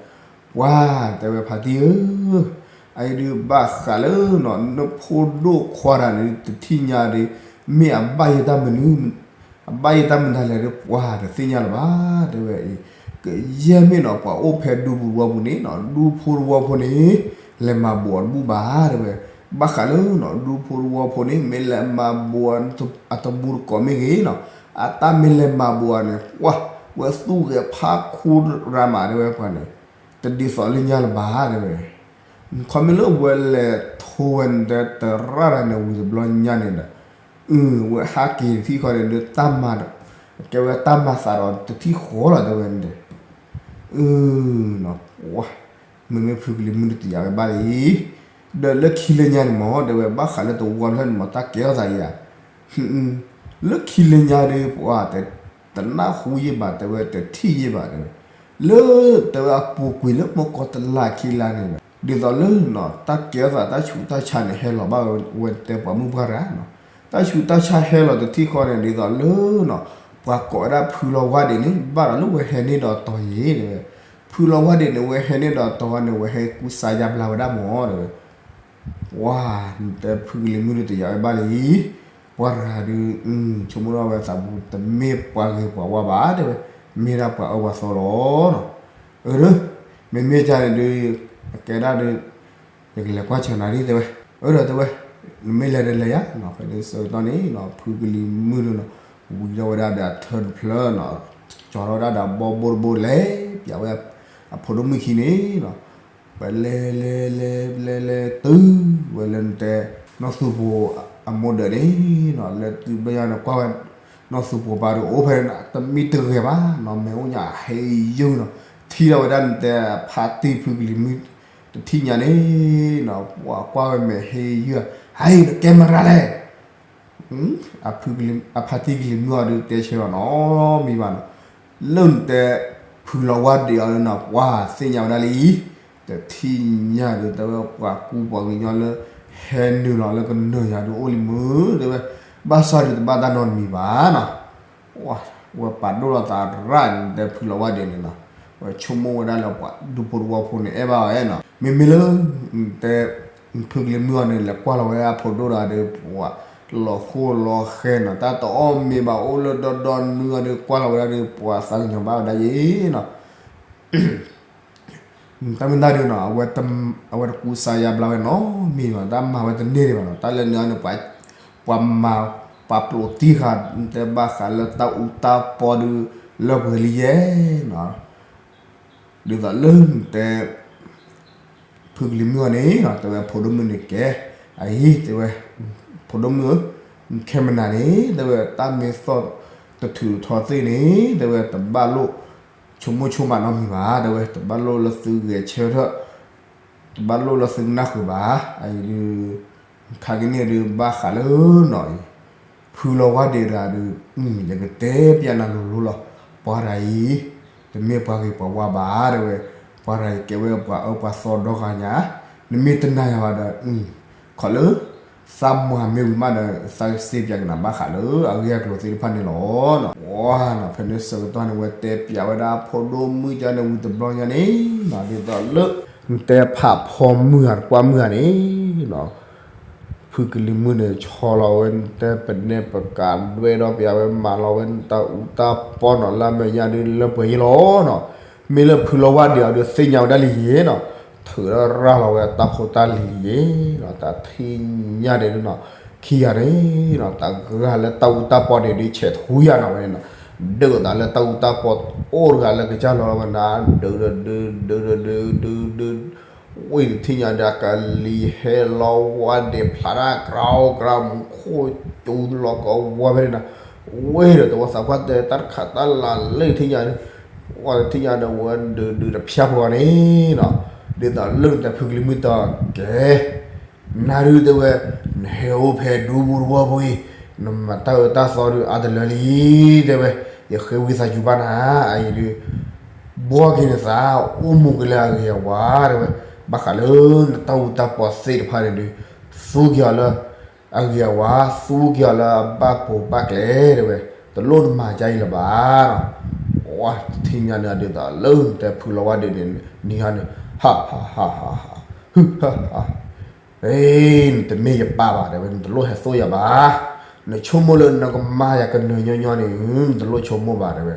ပှၤတဲဝဲဖါတံၢ်ဧၢ အအံၤဒုးဘၣ်ဃးလၢနီၤ နဖိဒိၣ်ခွါတဂၤန့ၣ် တထံၣ်ညါဒီး မ့ၢ်အဘၣ်ယဲတၢ်မနုၤ အဘၣ်ယဲတၢ်မနုၤလဲၣ်ဒီး ပှၤတသ့ၣ်ညါလၢၤဘၣ် တဲဝဲအံၤ, ကယဲၢ်မ့ၢ်နီၤ ပှၤအိၣ်ဖဲဒူပူၤတဝီပူၤန့ၣ်နီၤ ဒူဖိတဝီဖိန့ၣ် လဲၤမၤဘိးအီၤတဘူၣ်ဘၣ် တဲဝဲ, ဘၣ်ဃးလၢနီၤ ဒူဖိတဝီဖိန့ၣ် မ့ၢ်လဲၤမၤဘိးအီၤအတဘူၣ်တကိးမ့ၢ်ဂ့ၤနီၤ အတၢ်မ့ၢ်လဲၤမၤဘိးအီၤန့ၣ် ပှၤ ဝဲသူၣ်ဂဲၤဖးခူရၤမး တဲဝဲပှၤန့ၣ် တဒ်သိးလၢညါလၢၤဘၣ် တဲဝဲ ခီမ့ၢ်လၢဝဲလဲၤထိဝဲန့ၣ်ဒီး တရၣ်တၢ်န့ၣ်ဝံၤတဘျီညါန့ၣ်ဒီး အဝဲဟးက့ၤတထံၣ်ဃီန့ၣ်ဒီး တၢ်မၤဒီး ကဲဝဲတၢ်မၤသးဒီးတထံၣ်ဃီလီၤ တဲဝဲန့ၣ်ဒီး အၢ ပှၤ မ့မ့ၢ်ဖုကလံၤမုၢ်တယၤဝဲဘၣ်လံ, ဒီးလၢခံလၢညါန့ၣ်မၢ် တဲဝဲ ဘၣ်ဃးလၢသဝီဖျၢၣ်န့ၣ်မၢ် တၢ်ကဲထီၣ်သးယၤ လၢခံလၢညါဒီး ပှၤ တနၢ်ဟူယံာ်ဘၣ် တဲဝဲ တထံၣ်ယံာ်ဘၣ် တဲဝဲ, လၢ တဲဝဲအပူၤကွံာ်လၢမုၢ်ကီၢ်တလါခံလါန့ၣ် ဒ်သိးလၢနီၤ တၢ်ကဲထီၣ်သးတၢ်ဆူးတၢ်ဆါန့ၣ် ဟဲလီၤဘၣ်ဝဲ ဝဲတဲပှၤမုၣ်ပှၢ်တဂၤနီၤ, တၢ်ဆူးတၢ်ဆါဟဲလီၤတထံၣ်ဃီန့ၣ် ဒ်သိးလၢနီၤ ပှၤကိးဝဲဒၣ်ဖုလီၤဝါဒ့းန့ၣ် ဘၣ်ဒီးလၢဝဲဟဲန့ၢ်ဒီးတီၤယံၤ တဲဝဲ, ဖုလီၤဝါဒ့းန့ၣ် ဝဲဟဲန့ၢ်ဒီးတီၤန့ၣ် ဝဲဟဲကူစါယါဘျါဝဲဒၣ်မၢ် တဲဝဲ ပှၤ နတဲဖုကလံၤမုၢ်ဒုးတယၤဝဲဘၣ်လံ, ပှၤတဂၤဒုး ဆိကမိၣ်ထီၣ်ဝဲသးပူၤ တမ့ၢ်ပှၤဂ့ၤပှၤဝါဘၣ် တဲဝဲ, မ့ၢ်ဒၣ်ပှၤအၢပှၤသီလီၤနီၤ, အၢ မ့မ့ၢ်ကန့ၣ်ဒုး အကဲဒၣ်ဒုး ယကလဲၤကွၢ်ဆၢနၤဒ် တဲဝဲ, အၢ ဒီးတဲဝဲ, နမ့ၢ်လဲၤဒီးလဲၤယၤနီၤ, ဖဲန့ၣ်ဆၢကတီၢ်န့ၣ်နီၤ ဖုကလံၤမုၢ်ဒုးနီၤ ဝံၤထီၣ်ဝဲဒၣ်ဒီးအထၢတဖျၢၣ်နီၤ, ကၠီထီၣ်ဝဲဒၣ်ဒီးဘီဘိတဘိလဲၤ ပျးဝဲ အဖိဒိၣ်မုၣ်ခံန့ၣ်နီၤ ဝဲလဲၤလဲၤလဲၤလဲၤလဲၤတုၤ ဝဲလၢနတဲ နီၢ်သူပူၤအမိၢ်ဒၢးန့ၣ်နီၤ, လဲၤတုၤဘၣ်ယၤန့ၣ် ကွၢ်ဝဲ နီၢ်သူပူၤပၢ်ဒုးအိၣ်ဖဲန့ၣ် တမံတဂဲၤဘၣ်နီၤ, မ့ၢ်အိၣ်ညါဟဲယုၢ်နီၤ, ထံၣ်ထီၣ်ဝဲဒၣ်နတဲ ဖါတံၢ်ဖုကလံၤမုၢ် တထံၣ်ညါန့ၣ်နီၤ, ပှၤကွၢ်ဝဲမဲာ်ဟဲယုၢ်, ဟဲအံၤနကဲမရၤလဲၣ် အဖါတံၢ်ကလံၤမုၢ်အီၤဒုးတဲဆၢလီၤနီတမံၤဘၣ်နီၤ, လၢနတဲ ဖုလီၤဝါဒ့းအီၤလၢနီၤ ပှၤသ့ၣ်ညါဝဲဒၣ်လံ, တထံၣ်ညါဒုး တဲဝဲပှၤကူပှၤကညီလၢ ဟဲနုာ်လီၤလၢကနၢၤယၤဒုးအိၣ်လံမုၢ် တဲဝဲ, ဘၣ်ဆၣ်ဒုးတဘၣ်တၢ်နီတမံၤဘၣ်နီၤ ဝဲပာ်ဒိၣ်လီၤသးရၣ်န့ၣ် တဲဖုလီၤဝါဒ့းန့ၣ်နီၤ, ဝဲဆိကမိၣ်ဝဲဒၣ်လၢပှၤဒူဖိတဝီဖိန့ၣ် အဲၣ်ဘၣ်ဝဲနီၤ, မ့မ့ၢ်လၢ တဲ ဖုကလံၤမုၢ်အီၤန့ၣ် လဲၤကွၢ်လီၤဝဲအဖိဒိၣ်ဒီး ပှၤလီၤဃိလီၤဃဲနီၤ, တၢ်တအီၣ်မ့ၤဘၣ်အိၣ်လၢဒီဒီနုၤအီၤဒီး ကွၢ်လီၤဝဲဒၣ်ဒီး ပှၤသးကညီၤဘၣ်ဝဲဒၣ်ယဲနီၤ တၢ်မ့ၢ်တၢ်ဒုးနီၤ အဝဲတကူစါယါဘျါဝဲနီတမံၤဘၣ်, တၢ်မၤဝဲတန့ၢ်ဒံးဘၣ်နီၤ, တၢ်လၢန့ၣ်အီၤန့ၣ် ပှၤမၤ ပှၤပျိးတံၢ်ဃာ် တဲဘၣ်ဃးလၢတၢ်အူတၢ်ပီဒုး လၢပှဲၤလံယဲနီၤ, ဒ်သိးလၢနတဲ ဖုကလံၤမုၢ်အီၤန့ၣ်နီၤ တဲဝဲဖိဒိၣ်မုၣ်န့ၣ်ကဲ, အအံၤ တဲဝဲ ဖိဒိၣ်မုၣ်ဧၢ, နခဲမနၤန့ၣ် တဲဝဲ တၢ်မ့ၢ်သီၣ်တထုးထီသ့ၣ်န့ၣ် တဲဝဲ တဘၣ်လိၣ် ဆိကမိၣ်ဆိကမးနီတမံၤဘၣ် တဲဝဲ တဘၣ်လိၣ်လၢသုဂဲၤဆၢထၢၣ် တဘၣ်လိၣ်လၢသုကနၣ်ဃုာ်ဘၣ်, အအံၤဒုး ခါကန့ၣ်ဒုး ဘၣ်ဃးလၢနီၤအံၤ ဖုလီၤဝါဒ့းတဂၤဒုး ယကတဲပျးနၤလိၤလိၤလီၤ, ပှၤတဂၤအံၤ တမ့ၢ်ပှၤဂ့ၤပှၤဝါဘၣ် တဲဝဲ, ပှၤတဂၤအံၤကဲဝဲပှၤအၢပှၤသီဒီဂၤညါ, နမ့ၢ်တနာ်ယၤဘၣ်ဒီး ခီလၢ သးမၤမ့ၢ်ဝံၤမးဒီး သးကစ့ပၠးကနၣ်ဘၣ်ဃးလၢအဂ့ၢ်အကျိၤသ့ၣ်တဖၣ်န့ၣ်လီၤ. ဝါနီၤ ဖဲန့ၣ်ဆၢကတီၢ်န့ၣ် ဝဲတဲပၠးဝဲဒၣ်ဖိဒိၣ်မုၣ်ကန့ၣ် ဝံၤတဘျီညါန့ၣ်နီၤ ဒ်သိးလၢ နတဲဖးဖီမုၢ်ဂၤတကွၢ်မုၢ်ဂၤန့ၣ်နီၤ ဖုကလံၤမုၢ်န့ၣ် ဆီလီၤဝဲနတဲပနဲပကး ဒွဲၣ်ဒီးပၠးဝဲမၤလီၤဝဲနတၢ်အူတၢ်ပီနီၤ လၢအမဲာ်ညါဒုးလၢပှဲၤယ့ၣ်လီၤနီၤ. မ့ၢ်လၢဖုလီၤဝါဒ့းအီၤဒုးသ့ၣ်ညါဝဲဒၣ်လံယ့ၣ်နီၤ ထုးဒီးရၤလီၤဝဲတၢ်ဖိတၢ်လံၤလံယ့ၣ်နီၤ တၢ်ထံၣ်ညါန့ၣ်နီၤ ခံဂၤန့ၣ်နီၤ တဂၤလၢတၢ်အူတၢ်ပီန့ၣ်ဒုးဆဲးထူယၤနီၤဝဲန့ၣ်နီၤ ဒုးသးလၢတၢ်အူတၢ်ပီအိၣ်တဂၤလၢကစၢ်လီၤဝဲနၤ ဒုးဒီးဒုး ဒုးဒီးဒုး ဒုးဒုး ဝ့ၢ်တထံၣ်ညါဒီးကလံၤဟဲလီၤဝါဒ့းဖျးတၢ် ကြၤအိၣ်ကြၤမူခိၣ်ကၠူလီၤကဝီၤဖဲန့ၣ်နီၤ ဝ့ၢ်ဒီးတဝီသးပှၢ်တဲတၢ်တခးတၢ်လၤလၢတထံၣ်ညါ ဝဲတထံၣ်ညါဒီးဝဲဒုးဒုးတဖျါဖိန့ၣ်နီၤ ဒ်သိးလၢနတဲဖုကလံၤမုၢ်တီၤကဲ နၤဒုးတဲဝဲ နဟဲအိၣ်ဖဲဒူပူၤတဝီဖိအံၤ နမၤတၢ်အၢတၢ်သီဒုးအါတလၢလံ တဲဝဲ ယဃ့ဝံသးစူၤဘၣ်နၤ အအံၤဒုး ဘှီက့ၤနသး အိၣ်မူက့ၤလၢအဂ့ၤအဝါ တဲဝဲ ဘၣ်ဃးလၢနတၢ်အူတၢ်ပီသ့ၣ်တဖၣ်န့ၣ်ဒုး သူက့ၤအီၤလၢ အဂ့ၤအဝါ သူက့ၤအီၤလၢအဘၣ်ပိာ်ဘၣ်ကျဲ တဲဝဲ တလိၣ်နမၤကါအံၤလၢၤဘၣ်နီၤ ဝါ တထံၣ်ညါန့ၣ်ဒ်သိးလၢနတဲဖုလီၤဝါဒ့းန့ၣ် နံၤဟါန့ၣ် ဟးဟးဟးဟးဟး ဟုဟးဟး နတမ့ၢ်ယပၢ်ဘၣ်တဲဝဲ နတလိၣ်ဟဲသိၣ်ယၤဘၣ် နဆိကမိၣ်လၢနကမၤယၤကနၢၤညီညီန့ၣ် နတလိၣ်ဆိကမိၣ်ဘၣ်တဲဝဲ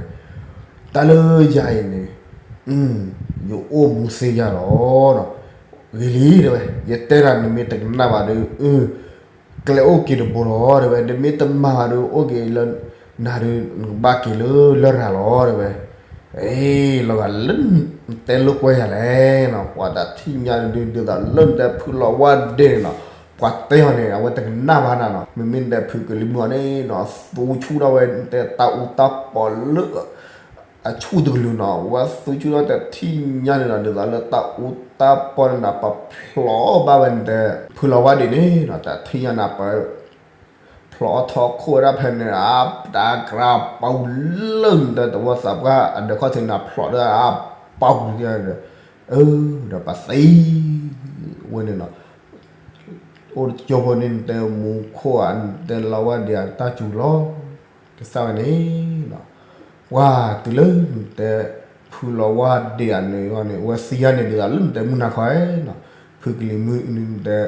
တၢ်လၢယၤအံၤန့ၣ် ယအိၣ်မူသ့ယၤလီၤ ဂ့ၤလံတဲဝဲ ယတဲတၢ်နမ့ၢ်တကနၣ်ဘၣ်ဒီး ကျဲအိၣ်က့ၤတဘိလီၤတဲဝဲ နမ့ၢ်တမၤဘၣ်ဒီး အိၣ်က့ၤလၢ နၤဒီး နကဘၣ်က့ၤလၢလရာ်လီၤတဲဝဲ အ့ လီၤဂာ်လၢ နတဲလိာ်ကွဲယၤလဲၣ်နီၤ ပှၤတထံၣ်ညါဒုး ဒ်သိးလၢနတဲဖုလီၤဝါဒ့းန့ၣ်နီၤ ပှၤတဲအီၤန့ၣ် အဝဲတကနၣ်ဘၣ်နၤနီၤ မ့မ့ၢ်နတဲဖုကလံၤမုၢ်အီၤန့ၣ်နီၤ သူဆူၣ်ထီၣ်ဝဲ နတဲတၢ်အူတၢ်ပီလၢ အဆူၣ်တကလုာ်နီၤ ဝဲသူဆူၣ်ထီၣ်တထံၣ်ညါန့ၣ်နီၤ ဒ်သိးလၢတၢ်အူတၢ်ပီန့ၣ်နီၤ ပဖျိးဘၣ်ဝဲနတဲ ဖုလီၤဝါဒ့းန့ၣ်နီၤ တထံၣ်ညါန့ၣ် ပ ဖျိးထီၣ်ခိၣ်ဝဲဒၣ်ဖဲန့ၣ် အတၢ်ကြၢးပာ်လၢနတဲတဝီသးပှၢ်အဒၢးခီၣ်ထံးန့ၣ် ဖျိးဒီးအပာ်ပူၤဒီး အၢ ဒီးပသံ ဝဲန့ၣ်နီၤ အိၣ်တကၠိဖိန့ၣ် နတဲမူခိၣ်ဧါ နတဲလီၤဝါဒ့းဧါ တၢ်စူၤလီၤ ကစၢ်ဝဲန့ၣ်နီၤ ပှၤတုၤလၢနတဲ ဖုလီၤဝါဒ့းဧါန့ၣ်န့ၣ် ဝဲသံယါန့ၣ်ဒ်သိးလၢနတဲမုၢ်နၤခီနီၤ ဖုကလံၤမုၢ်နတဲ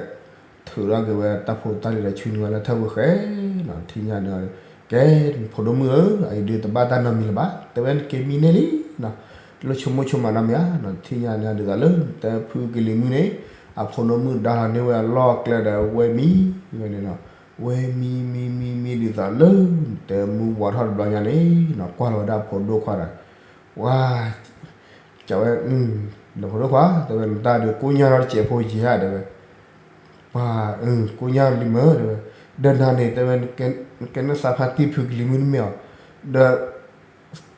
ထုးထီၣ်က့ၤဝဲတၢ်ဖိတၢ်လံၤဒီးဆူနုာ်ဝဲလၢထၢၣ်ဝဲဃဲနီၤ ထံၣ်ညါန့ၣ် ကဲ ဖိဒိၣ်မုၣ်ဧၢ အအံၤဒုးတဘၣ်တၢ်နီတမံၤလၢၤဘၣ် တဲဝဲနက့ၤမံန့ၢ်လံနီၤ တလိၣ်ဆိကမိၣ်ဆိကမးနီတမံၤဧါနီၤ ထံၣ်ညါန့ၣ်ဒ်သိးလၢနတဲဖုကလံၤမုၢ်န့ၣ် အဖိဒိၣ်မုၣ်ဒါလီၤန့ၢ်ဝဲအလီၢ်ကျဲဒီးဝဲမံဝဲန့ၣ်နီၤ ဝဲမံမံမံမံဒ်သိးလၢ နတဲမုၢ်ဝါထီၣ်တဘျီညါန့ၣ်နီၤ ကွၢ်လီၤဝဲဒၣ်ဖိဒိၣ်ခွါဒီး ဝါ ကဝဲ ဒီးဖိဒိၣ်ခွါ တဲဝဲ နတၢ်ဒုးကိညၢ်ထီၣ်တစဲးဖိယဲၢ်ဧါ တဲဝဲ ပှၤ ကိညၢ်လံမၢ တဲဝဲ ဒီးနၤန့ၣ် တဲဝဲ နကဲနသးဖါတံၢ်ဖုကလံၤမုၢ်တမ့ၢ်အီၤ ဒီး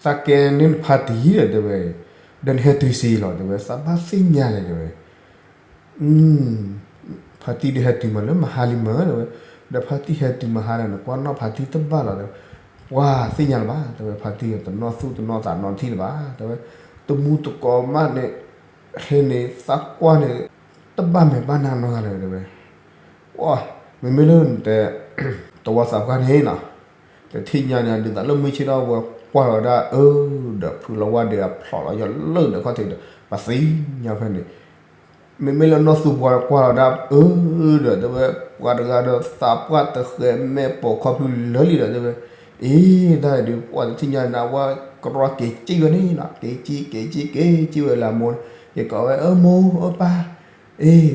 သးကဲန့ၢ်နဖါတံၢ်ဒီး တဲဝဲ ဒီးနဟဲတုၤဆံးလီၤ တဲဝဲ သးဘၣ်သ့ၣ်ညါလဲၣ် တဲဝဲ ဖါတံၢ်ဒုးဟဲတုၤမးလၢ မဟါလံမၢ တဲဝဲ ဒီးဖါတံၢ်ဟဲတုၤမဟါဒီး နကွၢ်နီၣ်ဖါတံၢ်တဘၣ်လီၤ တဲဝဲ ပှၤသ့ၣ်ညါလၢၤဘၣ် တဲဝဲ ဖါတံၢ်တနီၣ်သူၣ်တနီၣ်သးနီတထံၣ်လၢၤဘၣ် တဲဝဲ တမူတကိးမးန့ၣ် ဟဲန့ၣ် သးကွၢ်န့ၣ် တဘၣ်မဲာ်ဘၣ်နါနီတဂၤလၢၤ တဲဝဲ ပှၤ မ့မ့ၢ်လၢနတဲ တဝီသးပှၢ်န့ၣ်နီၤ တထံၣ်ညါန့ၣ် ဒ်သိးလၢမုၢ်ဆ့ၣ်ထီၣ်ဝဲကွၢ်လီၤဝဲဒၣ် အၢ ဒီးဖုလီၤဝါဒ့းအဖျိးလီၤယီၤလၢဒီးခီၣ်ထံးဒီး ပသ့ၣ်ညါဖဲန့ၣ် မ့မ့ၢ်လၢနီၢ်သူပှၤကွၢ်လီၤဝဲဒၣ် အၢ ဒီးတဲဝဲ ပှၤတဂၤဒီးသးပှၢ်တဃဲၤမဲာ်ပိာ်ခီဖျိလၢာ်လံဒီးတဲဝဲ အ့ တၢ်ဒုးပှၤတထံၣ်ညါန့ၣ် အဝဲကရီက့ၤစံၣ်ဝဲန့ၣ်နီၤ က့ၤစံၣ်က့ၤစံၣ်က့ၤစံၣ်ဝဲလၢအမိၢ်န့ၣ် ယကိးဝဲ အၢမိၢ်အၢပၢ် အ့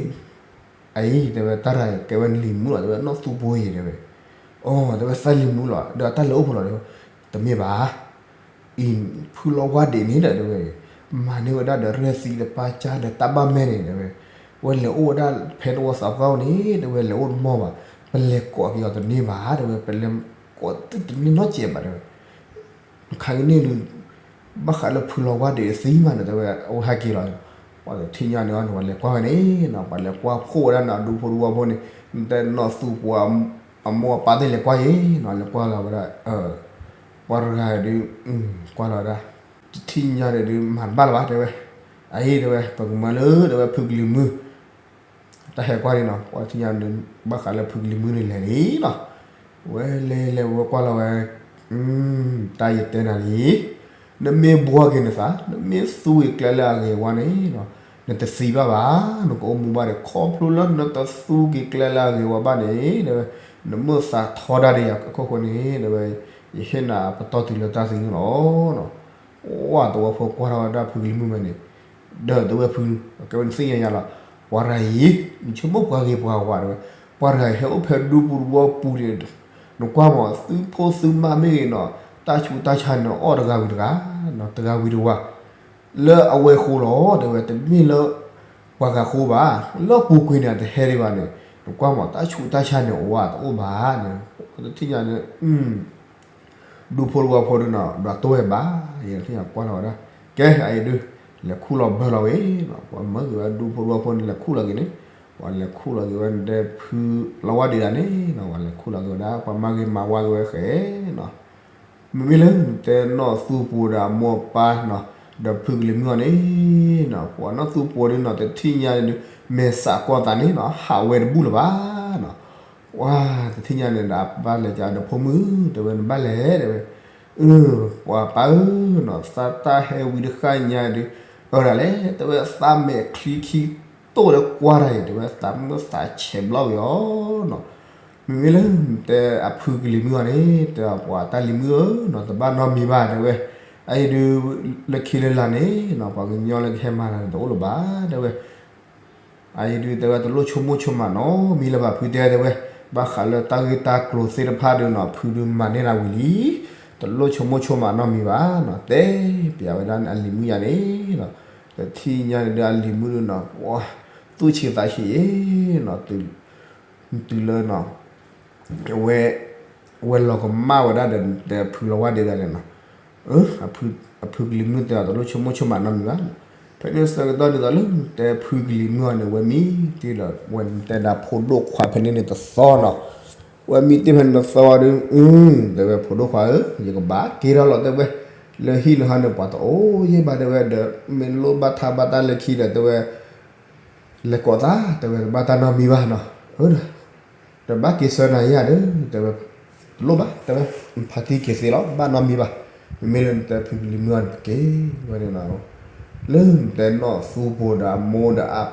အအံၤ တဲဝဲ တၢ်တဂၤအံၤကဲဝဲနလံၤမူလီၤ တဲဝဲ နီၢ်သူဖိအံၤ တဲဝဲ အိ တဲဝဲ သးလံၤမူလီၤ ဒီးတၢ်လဲၤအိၣ်ဖဲလဲၣ် တဲဝဲ တမ့ၢ်ဘၣ် အံၤ ဖုလီၤဝါဒ့းန့ၣ်ဒီး တဲဝဲ မၤန့ၢ်ဝဲဒၣ်ဒီးရဲၣ်သံတပၢ်ကၢ်ဒီးတၢ်ဘၣ်မဲာ်န့ၣ် တဲဝဲ ဝဲလဲၤအိၣ်ဝဲဒၣ်ဖဲတဝီသးပှၢ်အိၣ်န့ၣ် တဲဝဲ လဲၤအိၣ်တမီၢ်ဘၣ် ပလဲၤကိးက့ၤအီၤတန့ၢ်ဘၣ် တဲဝဲ ပလဲၤကိးသုတန့ၢ်နီတစဲးဘၣ် တဲဝဲ ခါကန့ၣ်ဒုး ဘၣ်ဃးလၢဖုလီၤဝါဒ့းသံမးန့ၣ် တဲဝဲ အဝဲဟဲက့ၤလီၤ ပှၤတထံၣ်ညါန့ၣ် ပှၤလဲၤကွၢ်ဝဲန့ၣ်နီၤ ပှၤလဲၤကွၢ်ဖှိၣ်ဝဲဒၣ်န့ၣ် အဒူဖိဒူဝီဖိန့ၣ် နတဲနီၢ်သူပှၤ အမိၢ်အပၢ်သ့ၣ်လဲၤကွၢ်ယ့ၤနီၤ လဲၤကွၢ်လီၤဝဲဒၣ် ပှၤတဂၤဒုး ကွၢ်လီၤဝဲဒၣ် တထံၣ်ညါန့ၣ်ဒုး မၤတဘၣ်လၢၤဘၣ် တဲဝဲ အအံၤ တဲဝဲ ပကမၤလၢ တဲဝဲ ဖုကလံၤမုၢ် တၢ်ဟဲကွၢ်န့ၣ်နီၤ, ပှၤထံၣ်ညါန့ၣ် ဘၣ်ဃးလၢဖုကလံၤမုၢ်န့ၣ်လဲၤလံနီၤ, ဝဲလဲၤလဲၤဝဲကွၢ်လီၤဝဲ, တၢ်ယတဲနၤလံ, နမ့ၢ်ဘှီက့ၤနသး နမ့ၢ်သူက့ၤကျဲလၢအဂ့ၤဝါန့ၣ်နီၤ, နတသံဘၣ်ဘၣ်, နကအိၣ်မူဘၣ်ဒီး ခီဖျိလၢနတသူက့ၤကျဲလၢအဂ့ၤဝါဘၣ်န့ၣ်, နမိၣ်သးထီဒၣ်ဒံးယၤအခိၣ်ဃိန့ၣ် တဲဝဲ, ယဟ့ၣ်နၤပတီၢ်တုၤလၢတၢ်သံန့ၣ်လီၤ. ဝဲသဝီဖိကွၢ်ထီၣ်ဝဲဒၣ်ဖုကလံၤမုၢ်ဝဲန့ၣ်, ဒီးတဲဝဲဖု, ကဲဝဲနသ့ၣ်ညါယၤလီၤ, ပှၤတဂၤအံၤ နဆိကမိၣ်ပှၤဂ့ၤပှၤဝါတဲဝဲ, ပှၤတဂၤအံၤဟဲအိၣ်ဖဲဒူပူၤတဝီပူၤန့ၣ်, နကွၢ်မး သုဖိသုမါမ့ၢ်ဂ့ၤနီၤ, တၢ်ဆူးတၢ်ဆါန့ၣ်အီၣ်တဂၤဝံၤတဂၤ, တဂၤဝံၤတဝၤ လၢအဝဲဃိလီၤ တဲဝဲ, တမ့ၢ်လၢ ပှၤဂၤဃိဘၣ်, လၢပူၤကွံာ်န့ၣ် အတဟဲဒံးဘၣ်န့ၣ်, နကွၢ်မး တၢ်ဆူးတၢ်ဆါန့ၣ် အဝဲတအိၣ်ဘၣ်န့ၣ်, တထံၣ်ညါန့ၣ် ဒူဖိတဝီဖိဒုနီၤ ဒွးတိၢ်ဝဲဘၣ်, ယထံၣ်ညါကွၢ်လီၤဝဲဒၣ်, ကဲအအံၤဒုး လဲၤခူၣ်လီၤဘၢလီၤဝဲနီၤ, ပှၤမၢက့ၤဝဲဒူဖိတဝီဖိန့ၣ် လဲၤခူၣ်လီၤက့ၤန့ၣ်, ပှၤလဲၤခူၣ်လီၤက့ၤဝဲဒၣ်ဖုလီၤဝါဒံးဒၣ်န့ၣ်နီၤ, ပှၤလဲၤခူၣ်လီၤက့ၤဝဲဒၣ် ပှၤမၤဂ့ၤမၤဝါက့ၤဝဲဃဲနီၤ မ့မ့ၢ်လၢနတဲနီၢ်သူပှိၤဒီးအမိၢ်အပၢ်နီၤ, ဒီးဖုကလံၤမုၢ်အီၤန့ၣ်နီၤ, ပှၤနီၢ်သူပှိၤဒုနီၤ တထံၣ်ညါန့ၣ်ဒုး မဲာ်ဆှးကီၢ်သးန့ၣ်နီၤ ဟးဝဲတဘူၣ်လၢၤဘၣ်နီၤ, ပှၤတထံၣ်ညါန့ၣ်ဒီး အပၢ်လဲၤကဒီးဒီးဖိမုၣ် တဲဝဲ နဘၣ်လဲၤ တဲဝဲ, အၢ ပှၤပၢ်ဧၢနီၤ သးတၢ်ဟဲဝံၤတဃၣ်ညါဒုး အၢဒၣ်လဲၣ် တဲဝဲ သးမဲာ်ချံခံ တိၢ်ဒီးကွၢ်တၢ်အံၤ တဲဝဲ သးမုၢ်သးဆဲးဘျီဝံၤအီၤနီၤ, မ့မ့ၢ်လၢ တဲအဖုကလံၤမုၢ်အီၤန့ၣ် တဲပှၤတၢ်လံၤမုၢ်ဧၢနီၤ တဘၣ်နီတမံၤဘၣ် တဲဝဲ, အအံၤဒုး လၢခံလၢလာ်န့ၣ်နီၤ ပှၤကညီလၢကဟဲမၤတၢ်န့ၣ် တအိၣ်လၢၤဘၣ် တဲဝဲ အအံၤဒုး တဲဝဲ တလိၣ်ဆိကမိၣ်ဆိကမးနီတမံၤလၢၤဘၣ် ဖုတဲ တဲဝဲ, ဘၣ်ဃးလၢတၢ်ဂ့ၢ်တၢ်ကျိၤသ့ၣ်တဖၣ်ဒုးနီၤ ဖုဒုးမၤန့ၢ်နၤဝံၤလံ, တလိၣ်ဆိကမိၣ်ဆိကမးနီတမံၤဘၣ်နီၤ, တဲပျးဝဲဒၣ်န့ၣ် အလံၤမုၢ်ယၤန့ၣ်နီၤ, တထံၣ်ညါန့ၣ်ဒုး အလံၤမုၢ်ဒုးနီၤ သူၣ်ဆံးသးဆံးအံၤနီၤ, တုၤလၢနီၤ ဝဲ ဝဲလီၤကမၣ်ဝဲဒၣ်ဒီး တဲဖုလီၤဝါဒံးဒၣ်န့ၣ်နီၤ, အဖုကလံၤမုၢ်တဲ တလိၣ်ဆိကမိၣ်ဆိကမးနီတမံၤဘၣ်, ဖဲန့ၣ်ဆၢကတီၢ်ဒ်သိးလၢ တဲဖုကလံၤမုၢ်အီၤန့ၣ် ဝဲမံတ့ၢ်ဒီး ဝဲတဲဒၣ်ဖိဒိၣ်ခွါဖဲန့ၣ်န့ၣ်တသီနီၤ, ဝဲမံတ့ၢ်ဖဲန့ၣ်တသီဝံၤဒုး တဲဝဲ ဖိဒိၣ်ခွါဧၢ ယကဘၣ်က့ၤထီၣ်လီၤ တဲဝဲ, လၢဟံၣ်လၢဟီန့ၣ် ပှၤတအိၣ်ယဲၢ်ဘၣ် တဲဝဲဒီး မ့ၢ်လိၣ်ဘၣ်ထါဘၣ်တၢ်လၢခံဒီး တဲဝဲ လဲၤကိးသး တဲဝဲ တဘၣ်တၢ်နီတမံၤဘၣ်နီၤ, အၢ ဒီးဘၣ်က့ၤဆၢနၤယၤဒီး တဲဝဲ တလိၣ်ဘၣ် တဲဝဲ ဖါတံၢ်က့ၤသ့လီၤ ဘၣ်နီတမံၤဘၣ်, မ့မ့ၢ်လၢနတဲဖုကလံၤမုၢ်အီၤန့ၣ် ပက့ၤဝဲန့ၣ်နီၤ, လၢနတဲနီၢ်သူဖိဒီးအမိၢ်ဒီးအ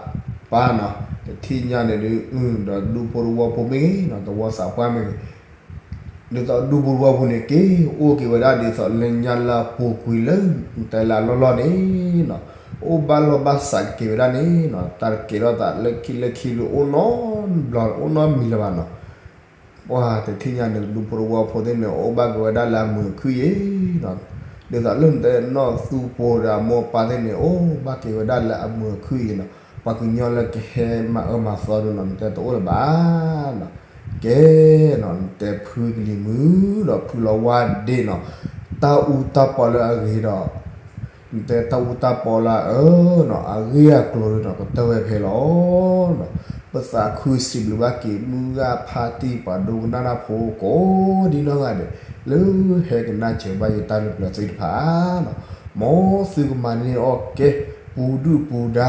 ပၢ်နီၤ တထံၣ်ညါန့ၣ်ဒုး ဒီးဒူဖိတဝီဖိမ့ၢ်ဂ့ၤနီၤ တဝီသးပှၢ်မ့ၢ်ဂ့ၤ ဒ်သိးဒူဖိတဝီဖိန့ၣ် က့ၤအိၣ်က့ၤဝဲဒၣ်ဒ်သိးလၢညါလၢအပူၤကွံာ်လၢ တဲလၢအလီၢ်လီၢ်န့ၣ်နီၤ, အိၣ်ဘၣ်လီၢ်ဘၣ်စးက့ၤဝဲဒၣ်န့ၣ်နီၤ, တၢ်တကဲထီၣ်သးလၢခံလၢခံဒုး အိၣ်နီတဘျီ အိၣ်နီတမံၤလၢၤဘၣ်နီၤ, ပှၤတထံၣ်ညါန့ၣ် ဒူဖိတဝီဖိသ့ၣ်န့ၣ် အိၣ်ဘၣ်က့ၤဝဲဒၣ်လၢအမုာ်အခုၣ်အံၤနီၤ, ဒ်သိးလၢနတဲနီၢ်သူဖိဒီးအမိၢ်အပၢ်သ့ၣ်န့ၣ် အိၣ်ဘၣ်က့ၤဝဲဒၣ်လၢအမုာ်အခုၣ်အံၤနီၤ, ပှၤကညီလၢကဟဲမၤအၢမၤသီဒုးနီၤ နတဲတအိၣ်လၢၤဘၣ်နီၤ ကဲနီၤ နတဲဖုကလံၤမုၢ်ဒီးဖုလီၤဝါဒ့နီၤ, တၢ်အူတၢ်ပီလၢအဂ့ၤဒီး နတဲတၢ်အူတၢ်ပီလၢအအၢနီၤ အဂ့ၢ်အကျိၤဒုးနီၤ ကတၢၢ်ဝဲဖဲလီၤ. ပသးခုစံးဘျုးဘၣ်က့ၤ မုၢ်ဂၢ်ဖါတံၢ် ပှၤဒိကနၣ်တၢ်ဖိကိးဒ်နီၢ်ဂၤဒဲး လၢဟဲကနၣ်စၢၤဘၣ်ယတၢ်လၢပျၢၤသ့ၣ်တဖၣ်နီၤ, မ်သုကမၤန့ၢ်အီၣ်ကဲ ပူၤဒုၣ်ပူၤဒါ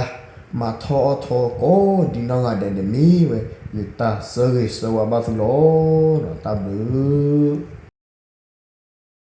မၤထီၣ်အီၣ်ထီၣ်ကိးဒ်နီၢ်ဂၤဒဲးန့ၣ် မ့ၢ်ဝဲယတၢ်ဆၢဂ့ၤဆၢဝါဘၣ်သုလီၤ. တၢ်ဘျုး